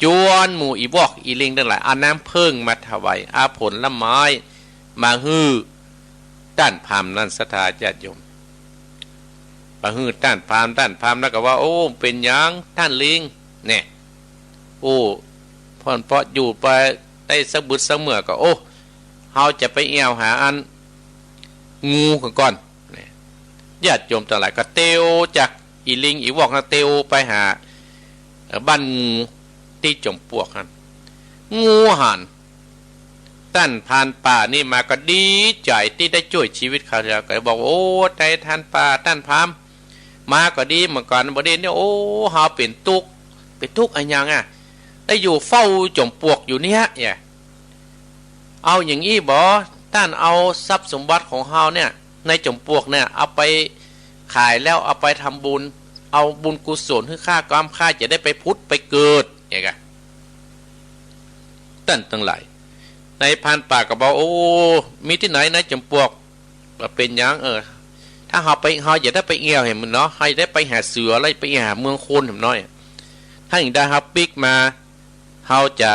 จวนหมู่อีวอกอีลิงตังหลายเอาน้ำเผิ้งมาถวาย เอาผลไม้มาหื้อต้านพราหมณ์นั้น ศรัทธาญาติโยม มาหื้อต้านพราหมณ์ ต้านพราหมณ์แล้วก็ว่า โอ้ เป๋นหยังต้านลิง แน่ โอ้ พ่อนเปาะอยู่ไปได้สักบึดสักเมื่อก็ โอ้ เฮาจะไปแอ่วหาอัน งูก่อน แน่ ญาติโยมตังหลายก็เตียวจากอีลิงอีวอกนะ เตียวไปหา เอ่อ บ้านงูตี้จอมปลวกหั้น งูหันต้านพรานป่านี่มาก็ดีใจ๋ตี้ได้จ้วยชีวิตเขาแล้ว ก็บอก โอ้ นายพรานป่า ต้านพราหมณ์ มาก็ดีเหมือนกั๋น บ่ดีเนี่ย โอ้ เฮาเป๋นตุ๊กข์ เป๋นตุ๊กข์อะหยังอะ ได้อยู่เฝ้าจอมปลวกอยู่เนี่ย เนี่ย เอาอย่างอี้บ่ ต้านเอาทรัพย์สมบัติของเฮาเนี่ย ในจอมปลวกเนี่ย เอาไปขายแล้วเอาไปทำบุญ เอาบุญกุศลหื้อข้า ก้อมข้าจะได้ไปผุดไปเกิด เนี่ยกะ ต้านตังหลาย นายพรานป่าก็บอก โอ้ มีตี้ไหนในจอมปลวก บ่เป๋นหยัง เออ ถ้าเฮาไป เฮาจะได้ไปแอ่วแหมเนาะ เฮาจะได้ไปหาเสือ แล้วไปหาเมืองคนแหมน้อย ถ้าอย่างใดเฮาปิ๊กมา เฮาจะ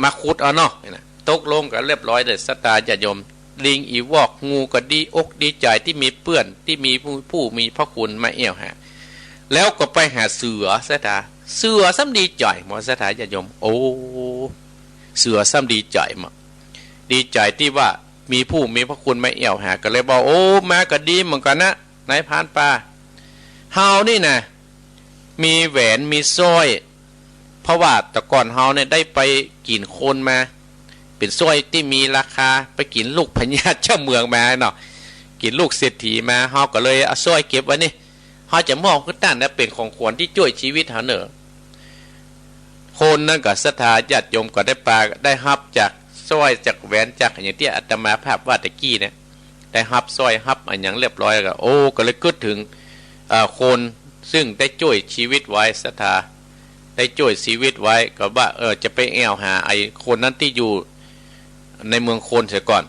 มาขุดเอาเนาะ นี่นะ ตกลงกั๋นเรียบร้อยเลย ศรัทธาญาติโยม ลิงอีวอก งูก็ดีอกดีใจ๋ตี้มีเปื้อน ตี้มีผู้ ผู้มีพระคุณมาแอ่วหา แล้วก็ไปหาเสือ ศรัทธา เสือซ้ำดีใจ๋หมด ศรัทธาญาติโยม โอ้ เสือซ้ำดีใจ๋หมด ดีใจ๋ตี้ว่ามีผู้มีพระคุณมาแอ่วหา ก็เลยบอก โอ้ มาก็ดีเหมือนกั๋นนะ นายพรานป่า เฮานี่นะ มีแหวนมีสร้อย เพราะว่าแต่ก่อนเฮาเนี่ยได้ไปกิ๋นคนมา เป๋นสร้อยตี้มีราคา ไปกิ๋นลูกพญาเจ้าเมืองมาเนาะ กิ๋นลูกเศรษฐีมา เฮาก็เลยเอาสร้อยเก็บไว้นี่ เฮาจะมอบหื้อต้านนะ เป๋นของขวัญตี้จ้วยชีวิตเฮาเน่อ คนนั้นก็ศรัทธาญาติโยมก็ได้ปา ได้ฮับจากสร้อยจากแหวนจากอย่างตี้อาตมาภาพว่าตะกี้เนี่ย ได้ฮับสร้อยฮับอะหยังเรียบร้อยก็ โอ้ ก็เลยกึ๊ดเถิง เอ่อ คนซึ่งได้จ้วยชีวิตไว้ ศรัทธา ได้จ้วยชีวิตไว้ ก็ว่า เออ จะไปแอ่วหาไอ้คนนั้นตี้อยู่ในเมืองคนเสียก่อน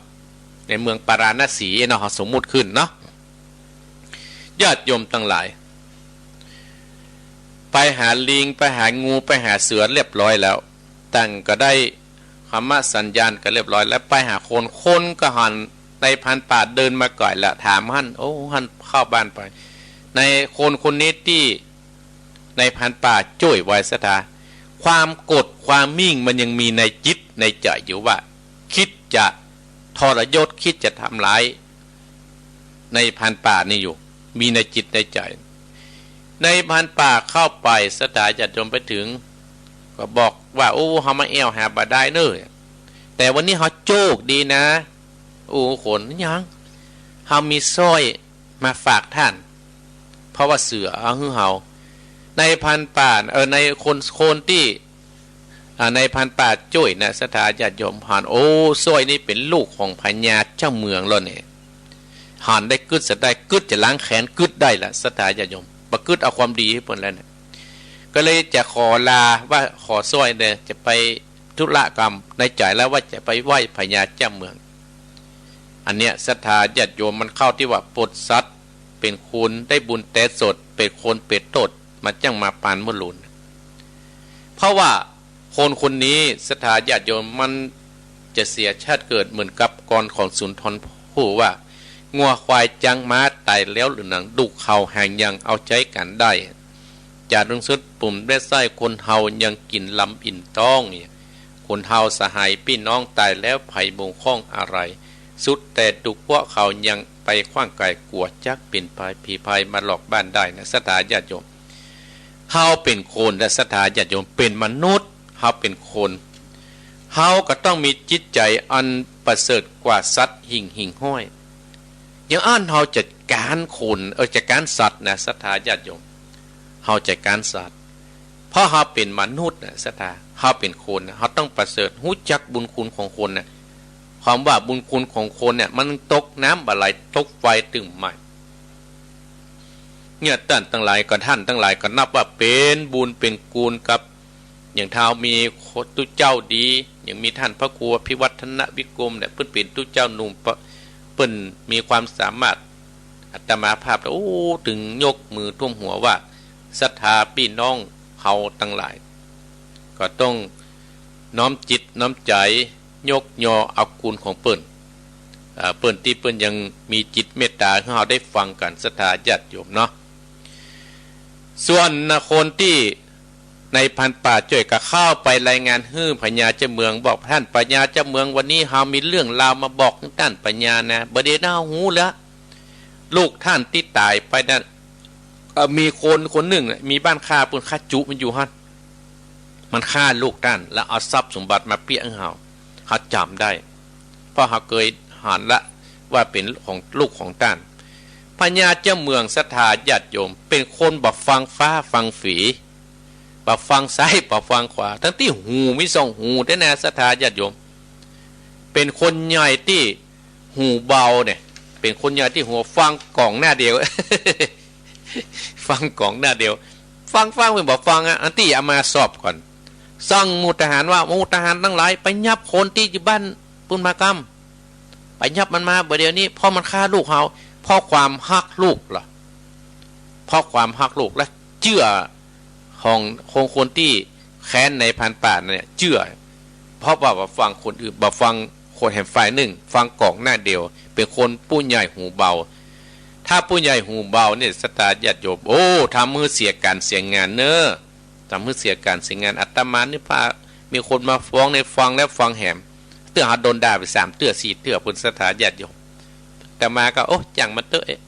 ในเมืองปาราณสีเนาะ สมมุติขึ้นเนาะ ญาติโยมตังหลาย ไปหาลิง ไปหางู ไปหาเสือเรียบร้อยแล้ว ต่างก็ได้ คำมั่นสัญญากั๋นเรียบร้อย แล้วไปหาคน คนก็หันนายพรานป่าเดินมาก่อยละ ถามหั้น โอ้ หั้นเข้าบ้านไป ในคนคนนี้ตี้นายพรานป่าจ้วยไว้ ศรัทธา ความโกรธความหมิ่งมันยังมีในจิตในใจ๋อยู่ว่า กึ๊ดจะทรยศ กึ๊ดจะทำร้าย นายพรานป่านี่อยู่ มีในจิตในใจ๋ นายพรานป่าเข้าไป ศรัทธาญาติโยมไปเถิง ก็บอกว่า โอ้ เฮามาแอ่วหาบ่ดายเน่อ แต่วันนี้เฮาโจคดีนะ โอ้ คนหยัง เฮามีสร้อยมาฝากต้าน เพราะว่าเสือเอาหื้อเฮา นายพรานป่า เออ นายคน คนตี้ อ่า นายพรานป่าจ้วยนะ ศรัทธาญาติโยม หัน โอ้ สร้อยนี่เป๋นลูกของพญาเจ้าเมืองแล้วเนี่ย หันได้กึ๊ดจะได้ กึ๊ดจะล้างแค้น กึ๊ดได้ละ ศรัทธาญาติโยม บ่กึ๊ดเอาความดีหื้อเปิ้นแล้วเนี่ย ก็เลยจะขอลาว่าขอสร้อยเนี่ย จะไปธุระกำ ในใจ๋แล้วว่าจะไปไหว้พญาเจ้าเมือง อันเนี้ยศรัทธาญาติโยม มันเข้าตี้ว่าปลดสัตว์เป๋นคุณ ได้บุญแต่สด เป๋นคนเป๋นโต้ษ มันจั้งมาปานเมื่อลูน เพราะว่าคนคนนี้ ศรัทธาญาติโยม มันจะเสียชาติเกิดเหมือนกับกลอนของสุนทรภู่ว่า งัวควายจ๊างม้าต๋ายแล้วหรือหนัง ลูกเฮาแฮงยังเอาใจ๊กั๋นได้ จารึงสุด ผมได้ใส้คนเฮายังกิ๋นลำอิ่มต๊อง คนเฮาสหายปี้น้องต๋ายแล้ว ใผบ่งข้องอะไหร สุดแต่ตุ๊กพวกเขายังไปขว้างไก๋ กั๋วจักเป๋นภัย ผีพายมาหลอกบ้านได้นะ ศรัทธาญาติโยม เฮาเป๋นคนนะ ศรัทธาญาติโยม เป๋นมนุษย์ เฮาเป๋นคน เฮาก็ต้องมีจิตใจ๋อันประเสริฐกว่าสัตว์หิ่งหิ่งห้อย อย่างอั้นเฮาจัดก๋านคน เออ จัดก๋านสัตว์นะ ศรัทธาญาติโยม เฮาจัดก๋านสัตว์ เพราะเฮาเป๋นมนุษย์นะ ศรัทธา เฮาเป๋นคนนะ เฮาต้องประเสริฐ ฮู้จักบุญคุณของคนนะ ความว่าบุญคุณของคนเนี่ย มันตกน้ำบ่ไหล ตกไฟตึงไหม้ เนี่ยต้านตังหลายก็ ต้านตังหลายก็นับว่าเป๋นบุญเป๋นคุณกับ อย่างถ้ามีตุ๊เจ้าดี อย่างมีต้านพระครูอภิวัฒนวิกรมเนี่ย เปิ้นเป๋นตุ๊เจ้าหนุ่มปะ เปิ้นมีความสามารถ อาตมาภาพ โอ้ ตึงยกมือท่วมหัวว่า ศรัทธาปี้น้องเฮาตังหลาย ก็ต้องน้อมจิตน้อมใจ๋ ยกยอเอาคุณของเปิ้น อ่า เปิ้นตี้เปิ้นยังมีจิตเมตต๋าหื้อเฮาได้ฟังกั๋น ศรัทธาญาติโยมเนาะ ส่วนนะคนตี้นายพรานป่าจ้วยก็เข้าไปรายงานหื้อพญาเจ้าเมือง บอก ต้านพญาเจ้าเมือง วันนี้เฮามีเรื่องราวมาบอกต้านพญานะ บ่าเดี่ยวนี้เฮาฮู้แล้ว ลูกต้านตี้ต๋ายไปนั้น เอ่อ มีคนคนนึ่งน่ะ มีบ้านข้าปู๊น ข้าจุมันอยู่หั้น มันฆ่าลูกต้าน แล้วเอาทรัพย์สมบัติมาเปี้ยหื้อเฮา เฮาจ๋ำได้ เพราะเฮาเกยหันละว่าเป๋นของลูกของต้าน พญาเจ้าเมือง ศรัทธาญาติโยม เป๋นคนบ่ฟังฟ้าฟังฝน บ่ฟังซ้ายบ่ฟังขวา ตึงตี้หูมีสองหูแต๊นะ ศรัทธาญาติโยม เป๋นคนใหญ่ตี้ หูเบาเนี่ย เป๋นคนใหญ่ตี้หู ฟังก๋องหน้าเดียว ฟังก๋องหน้าเดียว ฟังฟังไปบ่ฟังอะ อันตี้เอามาสอบก่อน สั่งหมู่ทหารว่า หมู่ทหารตังหลาย ไปยับคนตี้อยู่บ้านปู๊นมากำ ไปยับมันมาบ่าเดี่ยวนี้ เพราะมันฆ่าลูกเฮา เพราะความฮักลูกเหรอ เพราะความฮักลูกและเจื้อ ของ ของคนตี้แค้นนายพรานป่าเนี่ย เจื้อ เพราะว่าบ่ฟังคนอื่น บ่ฟังคนแหมฝ่ายนึ่ง ฟังก๋องหน้าเดียว เป๋นคนผู้ใหญ่หูเบา ถ้าผู้ใหญ่หูเบาเนี่ย ศรัทธาญาติโยม โอ้ ทำหื้อเสียก๋านเสียงานเน้อ ทำหื้อเสียก๋านเสียงาน อาตมานี่พา มีคนมาฟ้องเนี่ย ฟังแล้วฟังแหม เตื้อเฮาโดนด่าไปสามเตื้อสี่เตื้อปู๊น ศรัทธาญาติโยม อาตมาก็ โอ้ จ้างมันเต๊อะ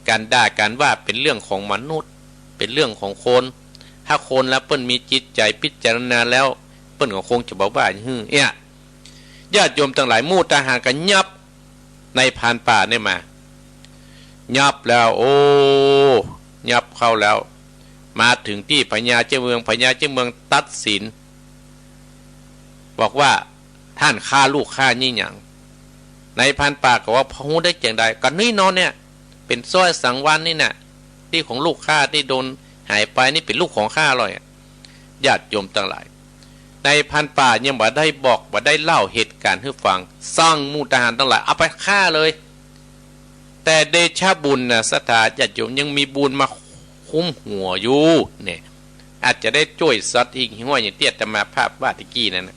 ก๋านด่าก๋านว่าเป๋นเรื่องของมนุษย์ เป๋นเรื่องของคน ถ้าคนแล้วเปิ้นมีจิตใจ๋พิจารณาแล้ว เปิ้นก็คงจะบ่ว่าหื้อ เนี่ย ญาติโยมตังหลาย หมู่ทหารก็ยับนายพรานป่าเนี่ยมา ยับแล้ว โอ้ ยับเข้าแล้ว มาเถิงตี้พญาเจ้าเมือง พญาเจ้าเมืองตัดสิน บอกว่า ต้านฆ่าลูกข้านี่หยัง นายพรานป่าก็ว่า พอฮู้ได้จางใด ก็นี่เนาะเนี่ย เป๋นสร้อยสังวาลนี่น่ะ ตี้ของลูกข้าตี้โดนหายไปนี่เป๋นลูกของข้าลอยอะ ญาติโยมตังหลาย นายพรานป่ายังบ่ได้บอก บ่ได้เล่าเหตุก๋ารณ์หื้อฟัง สั่งหมู่ทหารตังหลาย เอาไปฆ่าเลย แต่เดชะบุญนะ ศรัทธาญาติโยม ยังมีบุญมาคุ้มหัวอยู่เนี่ย อาจจะได้จ้วยสัตว์หิ่งห้อยอย่างตี้อาตมาภาพว่าตะกี้นั้นนะ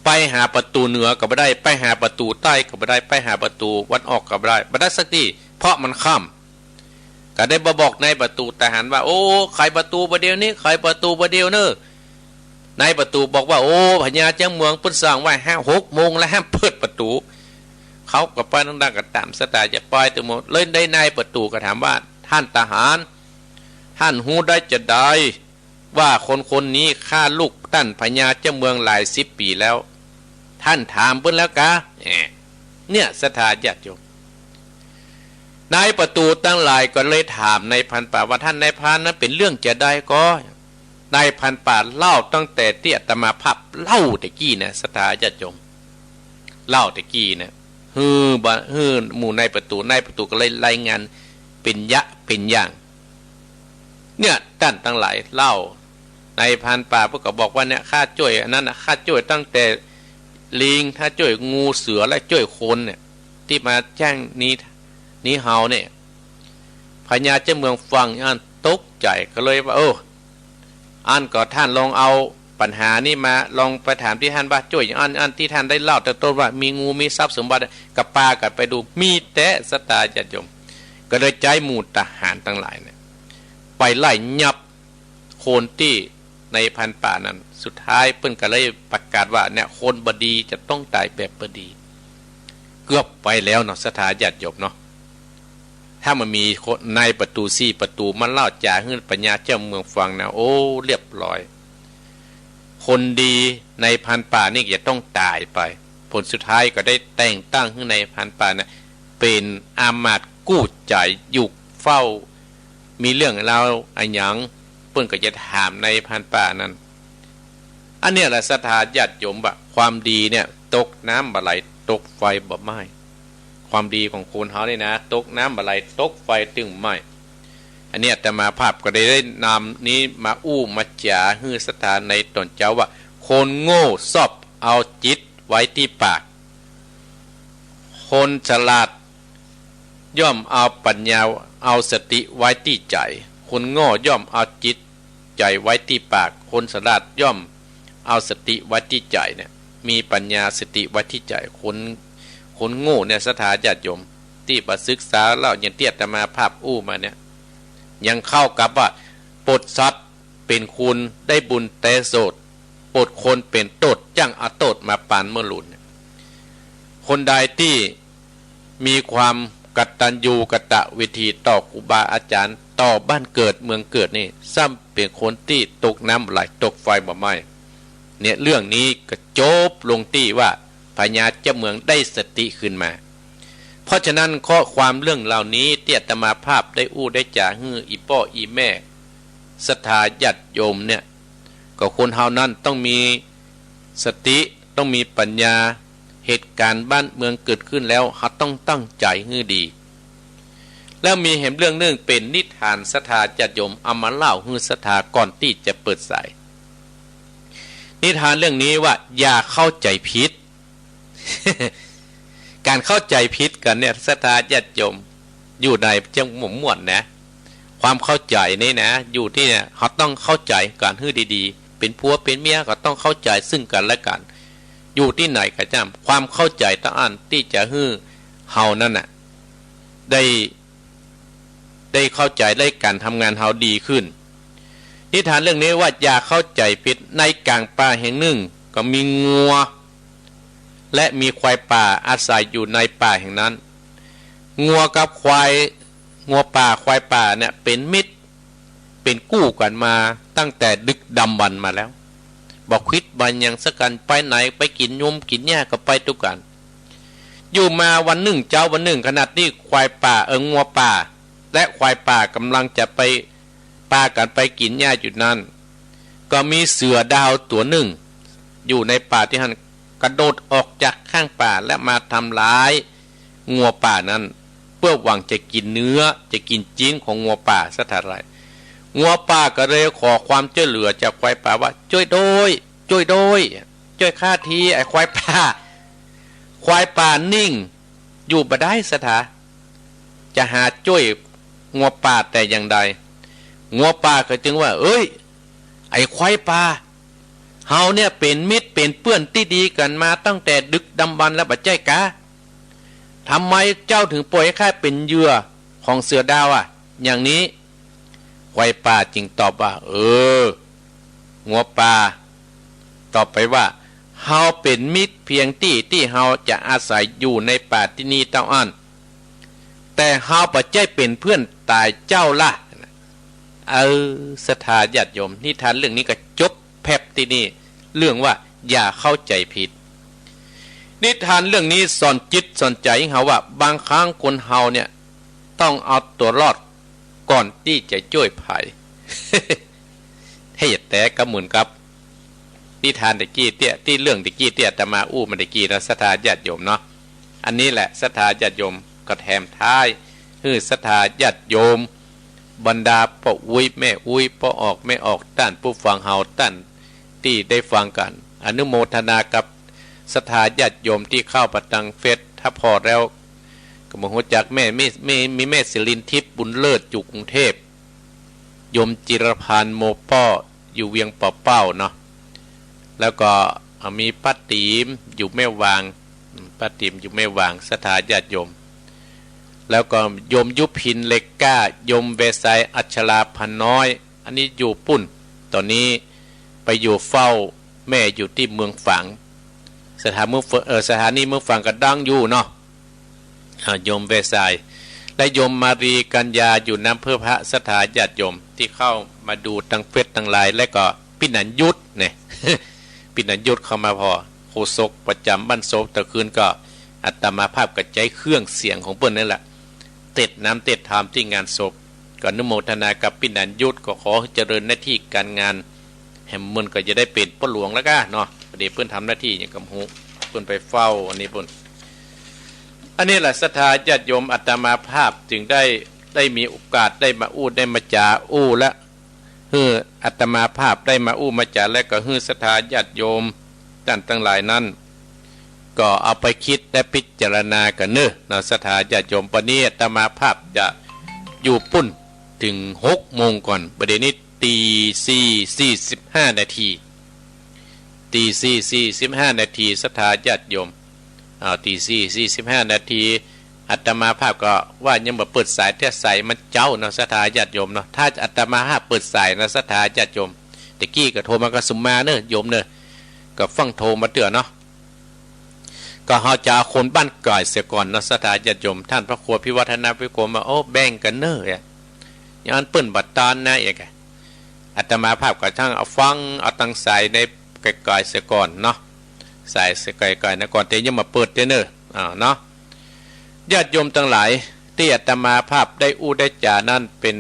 ไปหาประตู๋เหนือก็บ่ได้ ไปหาประตู๋ใต้ก็บ่ได้ ไปหาประตู๋วันออกก็บ่ได้ บ่ได้สักตี้ เพราะมันค่ำ ก็ได้มาบอกนายประตู๋ทหารว่า โอ้ ไขประตู๋บ่าเดี่ยวนี้ ไขประตู๋บ่าเดี่ยวเน้อ นายประตู๋บอกว่า โอ้ พญาเจ้าเมืองเปิ้นสั่งไว้ห้าหกโมงแล้วห้ามเปิดประตู๋ เขาก็ไปนั่งๆ ก็ต๋ามสไตล์จะไปตึงหมด เลยได้นายประตู๋ก็ถามว่า ต้านทหาร ต้านฮู้ได้จางใด ว่าคนคนนี้ฆ่าลูกต้านพญาเจ้าเมืองหลายสิบปี๋แล้ว ต้านถามเปิ้นแล้วกา แหม เนี่ย ศรัทธาญาติโยม นายประตู๋ตังหลายก็เลยถามนายพรานป่าว่า ต้านนายพราน นั้นเป๋นเรื่องจางใดกอ นายพรานป่าเล่าตั้งแต่ตี้อาตมาภาพเล่าตะกี้นะ ศรัทธาญาติโยม เล่าตะกี้นะ หื้อบ่า หื้อหมู่นายประตู๋ นายประตู๋ก็เลยรายงานเป๋นยะเป๋นอย่าง เนี่ย ต้านตังหลายเล่า นายพรานป่าเปิ้นก็บอกว่า เนี่ย ข้าจ้วยอันนั้นน่ะ ข้าจ้วยตั้งแต่ลิง ข้าจ้วยงูเสือ และจ้วยคนเนี่ย ตี้มาแจ้งหนี หนีเฮาเนี่ย พญาเจ้าเมืองฟังอั้นตกใจ๋ ก็เลยว่า เออ อั้นก็ต้านลองเอา ปัญหานี้มา ลองไปถามตี้หั้นว่าจ้วยอย่างอั้นอั้น ตี้ต้านได้เล่าแต่ต้นว่ามีงูมีทรัพย์สมบัติ ก็ปากั๋นไปดู มีแต่ศรัทธาญาติโยม ก็เลยใจ๊หมู่ทหารตังหลายเนี่ย ไปไล่ยับคนตี้ในพรานป่านั้น สุดท้ายเปิ้นก็เลยประกาศว่าเนี่ย คนบ่ดีจะต้องต๋ายแบบบ่ดี เกือบไปแล้วเนาะ ศรัทธาญาติโยมเนาะ ถ้ามันมีคน นายประตู๋สี่ประตู๋มาเล่าจ๋าหื้อปัญญาเจ้าเมืองฟังนะ โอ้ เรียบร้อย คนดีในพรานป่านี่จะต้องต๋ายไป ผลสุดท้ายก็ได้แต่งตั้งหื้อนายพรานป่าเนี่ย เป๋นอามาตย์กู้ใจ๋อยู่เฝ้า มีเรื่องราวอะหยัง เปิ้นก็จะถามนายพรานป่านั้น อันเนี้ยแหละศรัทธาญาติโยมว่า ความดีเนี่ย ตกน้ำบ่ไหล ตกไฟบ่ไหม้ ความดีของคนเฮานี่นะ ตกน้ำบ่ไหล ตกไฟตึงไหม้ อันเนี้ยอาตมาภาพก็ได้ ได้นำนี้มาอู้มาจ๋าหื้อศรัทธาในต๋อนเจ๊าว่า คนโง่ชอบเอาจิตไว้ตี้ปาก คนฉลาดย่อมเอาปัญญา เอาสติไว้ตี้ใจ๋ คนโง่ย่อมเอาจิตใจ๋ไว้ตี้ปาก คนฉลาดย่อมเอาสติไว้ตี้ใจ๋เนี่ย มีปัญญาสติไว้ตี้ใจ๋ คน คนโง่เนี่ยศรัทธาญาติโยม ตี้บ่ศึกษาแล้ว อย่างตี้อาตมาภาพอู้มาเนี่ย ยังเข้ากับว่า ปดสัตว์เป๋นคุณ ได้บุญแต่โสด ปดคนเป๋นโต้ษ จั้งเอาโต้ษมาปานเมื่อลุนเนี่ย คนใดตี้มีความกตัญญูกตเวทีต่อครูบาอาจ๋ารย์ ต่อบ้านเกิดเมืองเกิดนี่ ซ้ำเป๋นคนตี้ตกน้ำบ่ไหล ตกไฟบ่ไหม้ เนี่ย เรื่องนี้ก็จบลงตี้ว่า พญาเจ้าเมืองได้สติคืนมา เพราะฉะนั้นข้อความเรื่องเหล่านี้ตี้อาตมาภาพได้อู้ได้จ๋าหื้ออี่ป้ออี่แม่ศรัทธาญาติโยมเนี่ย ก็คนเฮานั้นต้องมีสติ ต้องมีปัญญา เหตุก๋ารณ์บ้านเมืองเกิดขึ้นแล้ว เฮาต้องตั้งใจ๋หื้อดี แล้วมีแหมเรื่องนึ่งเป๋นนิทานศรัทธาญาติโยมเอามาเล่าหื้อศรัทธาก่อนตี้จะเปิดสาย นิทานเรื่องนี้ว่า อย่าเข้าใจ๋ผิด ก๋านเข้าใจ๋ผิดกั๋นเนี่ย ศรัทธาญาติโยม อยู่ในจังหมู่ม่วนนะ ความเข้าใจ๋นี่นะ อยู่ตี้เนี่ย เฮาต้องเข้าใจ๋กั๋นหื้อดีๆ เป๋นผัวเป๋นเมียก็ต้องเข้าใจ๋ซึ่งกั๋นและกั๋น อยู่ตี้ไหนก็จ้าง ความเข้าใจ๋เต้าอั้นตี้จะหื้อเฮานั้นน่ะ ได้ ได้เข้าใจ๋ ได้ก๋านทำงานเฮาดีขึ้น นิทานเรื่องนี้ว่าอย่าเข้าใจ๋ผิด ในก๋างป่าแห่งนึ่ง ก็มีงัว และมีควายป่าอาศัยอยู่ในป่าแห่งนั้น งัวกับควาย งัวป่าควายป่าเนี่ยเป๋นมิตร เป๋นกู้กั๋นมาตั้งแต่ดึกดำบรรพ์มาแล้ว บ่ขวิดบ่หยังสักกั๋น ไปไหนไปกิ๋นยุ้มกิ๋นหญ้าก็ไปตุ๊กกั๋น อยู่มาวันนึ่ง เจ๊าวันนึ่ง ขณะตี้ควายป่า เออ งัวป่า และควายป่าก่ำลังจะไป ปากั๋นไปกิ๋นหญ้าอยู่นั้น ก็มีเสือดาวตั๋วนึ่ง อยู่ในป่าตี้หั้น กระโดดออกจากข้างป่าและมาทำร้ายงัวป่านั้น เปื้อหวังจะกิ๋นเนื้อ จะกิ๋นจิ๊นของงัวป่าสักเท่าใด งัวป่าก็เลยขอความจ้วยเหลือจากควายป่าว่า จ้วยโดย จ้วยโดย จ้วยข้าที ไอ้ควายป่า ควายป่านิ่ง อยู่บ่ได้ศรัทธา จะหาจ้วยงัวป่าแต่อย่างใด งัวป่าก็จึงว่า เอ้ย ไอ้ควายป่า เฮาเนี่ยเป๋นมิตรเป๋นเปื้อนตี้ดีกั๋นมาตั้งแต่ดึกดำบรรพ์แล้วบ่ใจ้กา ทำไมเจ้าถึงป่อยหื้อข้าเป๋นเหยื่อของเสือดาวอะ อย่างนี้ ควายป่าจึงตอบว่า เออ งัวป่า ตอบไปว่า เฮาเป๋นมิตรเพียงตี้ตี้เฮาจะอาศัยอยู่ในป่าตี้นี่เต้าอั้น แต่เฮาบ่ใจ้เป๋นเปื้อนต๋ายเจ้าละ เออ ศรัทธาญาติโยม นิทานเรื่องนี้ก็จบแป๊บตี้นี่ เรื่องว่าอย่าเข้าใจ๋ผิด นิทานเรื่องนี้สอนจิตสอนใจ๋หื้อเฮาว่า บางครั้งคนเฮาเนี่ยต้องเอาตั๋วรอดก่อนตี้จะจ้วยใผ เฮ้ย แต่ก็เหมือนกับนิทานตะกี้เตี้ย ตี้เรื่องตะกี้เตี้ย อาตมาอู้มาตะกี้นะ ศรัทธาญาติโยมเนาะ อันนี้แหละศรัทธาญาติโยม ก็แถมท้ายหื้อศรัทธาญาติโยม บรรดาป้ออุ๊ยแม่อุ๊ย ป้อออกแม่ออก ต้านผู้ฟังเฮา ต้านตี้ได้ฟังกั๋น อนุโมทนากับศรัทธาญาติโยมตี้เข้ามาตางเฟซ ถ้าผ่อแล้วก็บ่ฮู้จักแม่ มี มี มีแม่ศิรินทิพย์บุญเลิศอยู่กรุงเทพฯ โยมจิรพันธ์โมป้ออยู่เวียงป่าเป้าเนาะ แล้วก็มีป้าตี๋มอยู่แม่วาง อืม ป้าตี๋มอยู่แม่วาง ศรัทธาญาติโยม แล้วก็โยมยุพินเหล็กกล้า โยมแวไซอัชราพรน้อย อันนี้อยู่ปุ้น ต๋อนนี้ไปอยู่เฝ้าแม่อยู่ตี้เมืองฝาง สถา เมืองฝ- เอ่อ สถานีเมืองฝางก็ดังอยู่เนาะ อ่า โยมแวไซ และโยมมารีกัญญาอยู่น้ำเพื่อพระ ศรัทธาญาติโยมตี้เข้ามาดูตังเฟซตังไลน์ และก็ปี้หนานยุทธเนี่ย ปี้หนานยุทธเข้ามาผ่อ โฆษกประจ๋ำบ้านศพ ตะคืนก็อาตมาภาพก็ใจ๊เครื่องเสียงของเปิ้นนั่นแหละ เตศน์น้ำเตศน์ธรรมตี้งานศพ ก็อนุโมทนากับปี้หนานยุทธ ก็ขอหื้อเจริญหน้าตี้ก๋านงาน แหมเปิ้นก็จะได้เป๋นป้อหลวงแล้วก้าเนาะ พอดีเปิ้นทำหน้าตี้หยังก็บ่ฮู้ เปิ้นไปเฝ้าอันนี้ปุ้น อันนี้แหละศรัทธาญาติโยม อาตมาภาพจึงได้ ได้มีโอกาสได้มาอู้ได้มาจ๋าอู้และ หื้ออาตมาภาพได้มาอู้มาจ๋า และก็หื้อศรัทธาญาติโยมต้านตังหลายนั้น ก็เอาไปกึ๊ดและพิจารณากั๋นเน่อเนาะ ศรัทธาญาติโยม วันนี้อาตมาภาพจะอยู่ปุ้นถึงหกโมงก่อน บ่าเดี่ยวนี้ ตี๋สี่สี่สิบห้านาที ตี๋สี่สี่สิบห้านาที ศรัทธาญาติโยม อ้าว ตี๋สี่สี่สิบห้านาที อาตมาภาพก็ว่ายังบ่เปิดสายเตื้อ สายมันเจ๊าเนาะ ศรัทธาญาติโยมเนาะ ถ้าอาตมาภาพเปิดสายนะ ศรัทธาญาติโยม ตะกี้ก็โทรมากับสุมมาเน่อ โยมเน่อ ก็ฟั่งโทรมาเตื้อเนาะ ก็เฮาจะเอาคนบ้านก๋ายเสียก่อนเนาะ ศรัทธาญาติโยม ต้านพระครูพิวัฒนวิกรมว่า โอ้ แบ่งกั๋นเน่อ อย่างอั้นเปิ้นบ่ตานนะ เอก อาตมาภาพก็ตั้งเอาฟั่ง เอาตังสายในก๋ายๆ เสียก่อนเนาะ สายก๋ายๆ นะ ก่อนเตื้อยังบ่เปิดเตื้อเน่อ อ่า เนาะ ญาติโยมตังหลาย ตี้อาตมาภาพได้อู้ได้จ๋านั้นเป๋น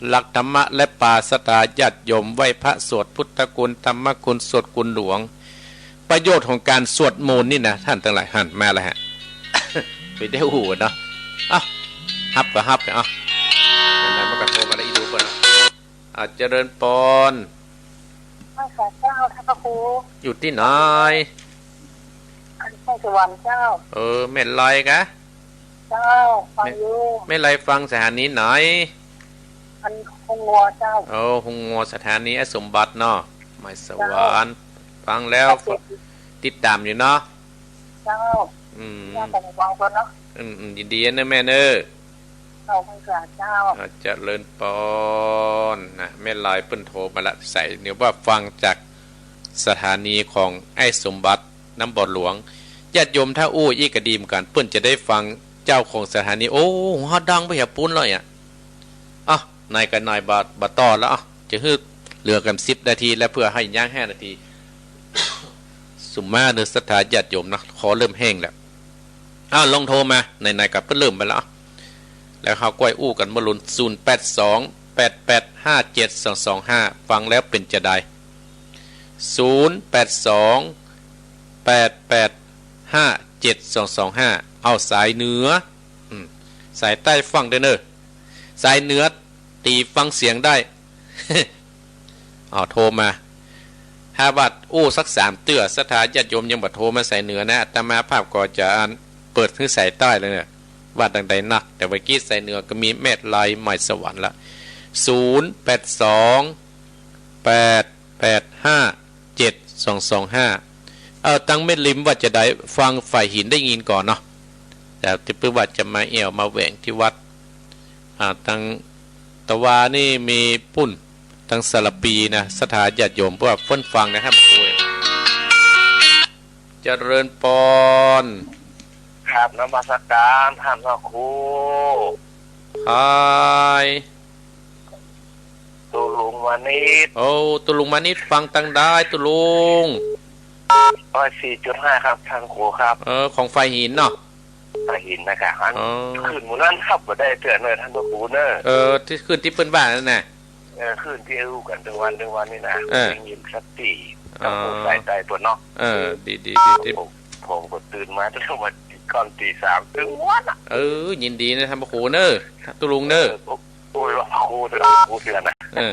หลักธรรมะและปา ศรัทธาญาติโยม ไหว้พระสวดพุทธคุณ ธรรมคุณ สวดคุณหลวง ประโยชน์ของก๋านสวดมนต์นี่นะ ต้านตังหลาย หันมาแล้วฮะ ไปได้อู้เนาะ เอ้า ฮับก็ฮับไป เอ้า ไหนๆ มันก็โทรมาแล้ว อีดูก่อนนะ อ่า เจริญปอน พระเจ้า ท่านพระครู อยู่ตี้ไหน อันนครสวรรค์เจ้า เออ แม่ลอยกะ เจ้า ฟังอยู่ แม่ลอยฟังสถานีไหน อันโฮงงัวเจ้า โอ้ โฮงงัว สถานีไอ้สมบัติเนาะ แม่สวรรค์ ฟังแล้ว ติดต๋ามอยู่เนาะ เจ้า อืม เจ้า ฟังก่อนเนาะ อืม อืม ยินดีเน่อแม่เน่อ เจ้า พระเจ้า อ่า เจริญปอนนะ แม่ลอยเปิ้นโทรมาละ ใส่เนื้อว่าฟังจากสถานีของไอ้สมบัติ น้ำบ่อหลวง ญาติโยมถ้าอู้อี้ก็ดีเหมือนกั๋น เปิ้นจะได้ฟังเจ้าของสถานี โอ้ หัวดังไปหาปู๊นแล้วเนี่ย อ่ะ ไหนก็ไหน บ่ บ่ต่อแล้ว อ่ะ จะหื้อเหลือกั๋นสิบนาทีแล้ว เปื้อหื้อยังห้านาที สุมมาเน่อ ศรัทธาญาติโยมนะ คอเริ่มแห้งแล้ว อ้าว ลองโทรมา ไหนๆ ก็เปิ้นเริ่มไปแล้ว แล้วเฮาก้อยอู้กั๋นเมื่อลุน ศูนย์แปดสอง แปดแปดห้าเจ็ดสองสองห้า ฟังแล้วเป๋นจาใด ศูนย์แปดสอง แปดแปดห้าเจ็ดสองสองห้า เอาสายเหนือ อืม สายใต้ฟังได้เน่อ สายเหนือ ตี๋ฟังเสียงได้ เอาโทรมา ถ้าว่าอู้สักสามเตื้อ ศรัทธาญาติโยมยังบ่โทรมาสายเหนือนะ อาตมาภาพก็จะเปิดหื้อสายใต้เลยเนี่ย ว่าตังใดนัก แต่เมื่อกี้สายเหนือก็มีแม่ลอย แม่สวรรค์ละ ศูนย์แปดสอง แปดแปดห้าเจ็ดสองสองห้า เออ ตังแม่ริมว่าจาใด ฟังฝ่ายหินได้ยินก่อนเนาะ แต่ตี้เปิ้นว่าจะมาแอ่วมาแหว่งตี้วัด อ่า ตังตะวานี่มีปุ้น ตังสารภีนะ ศรัทธาญาติโยม เปื้อเปิ้นฟังนะครับ โอ้ย เจริญปอน ครับ นมัสการท่านพระครู ฮาย ตุ๊ลุงมานิด โอ้ ตุ๊ลุงมานิด ฟังตังใด ตุ๊ลุง ร้อยสี่จุดห้า ครับ ท่านครูครับ เออ ของฝ่ายหินเนาะ ฝ่ายหินนะครับ อัน อ๋อ คลื่นหมู่นั้นครับ บ่ได้เตื้อเน่อ ท่านพระครูเน่อ เออ ตี้คลื่นตี้เปิ้นว่านั่นน่ะ เออ คลื่นตี้อู้กั๋นตึงวันตึงวันนี่นะ เออ ได้ยินสักที อ๋อ ต้องพูดสายใต้เปิ้นเนาะ เออ ดีๆๆๆ ผม ผมก็ตื่นมาตั้งแต่วันก่อนตีสาม ตึงวันอะ เออ ยินดีนะ ท่านพระครูเน่อ ตุ๊ลุงเน่อ เออ โอ้ย ว่าพระครูเถอะ พระครูเถื่อนนะ เออ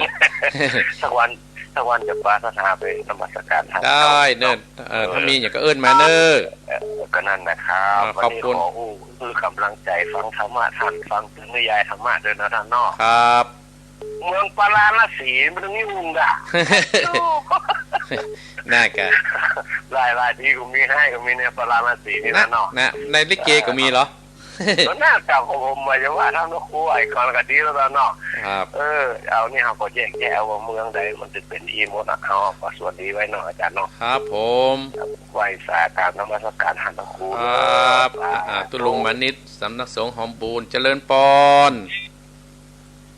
สักวัน สักวันจะปาศรัทธาไปนมัสการท่าน ได้เน่อ เออ เออ ถ้ามีหยังก็เอิ้นมาเน่อ เออ ก็นั่นนะครับ อ่า วันนี้ ขอบคุณ ขออู้ คือกำลังใจ๋ฟังธรรมะท่าน ฟังเถิงนิยายธรรมะด้วยนะท่านเนาะ ครับ เมืองปาราณสีมันต้องยุ่งด่ะ น่ากะ หลายๆ ตี้ก็มี ไห้ก็มีในปาราณสีนี่นะเนาะ นะ ในลิเกก็มีเหรอ ก็น่ากะ ผม ผมว่าจะว่าทำนกฮูกไอ้ก่อนก็ดีแล้วเนาะ ครับ เออ เอานี่เฮาก็แยกแยะเอาว่าเมืองใดมันจะเป๋นอี้หมดอะ เฮาก็สวัสดีไว้เนาะอาจ๋ารย์เนาะ ครับผม ไหว้สาการนมัสการหันพระครู ครับ อ่า อ่า ตุ๊ลุงมานิตย์ สำนักสงฆ์หอมบูน เจริญปอน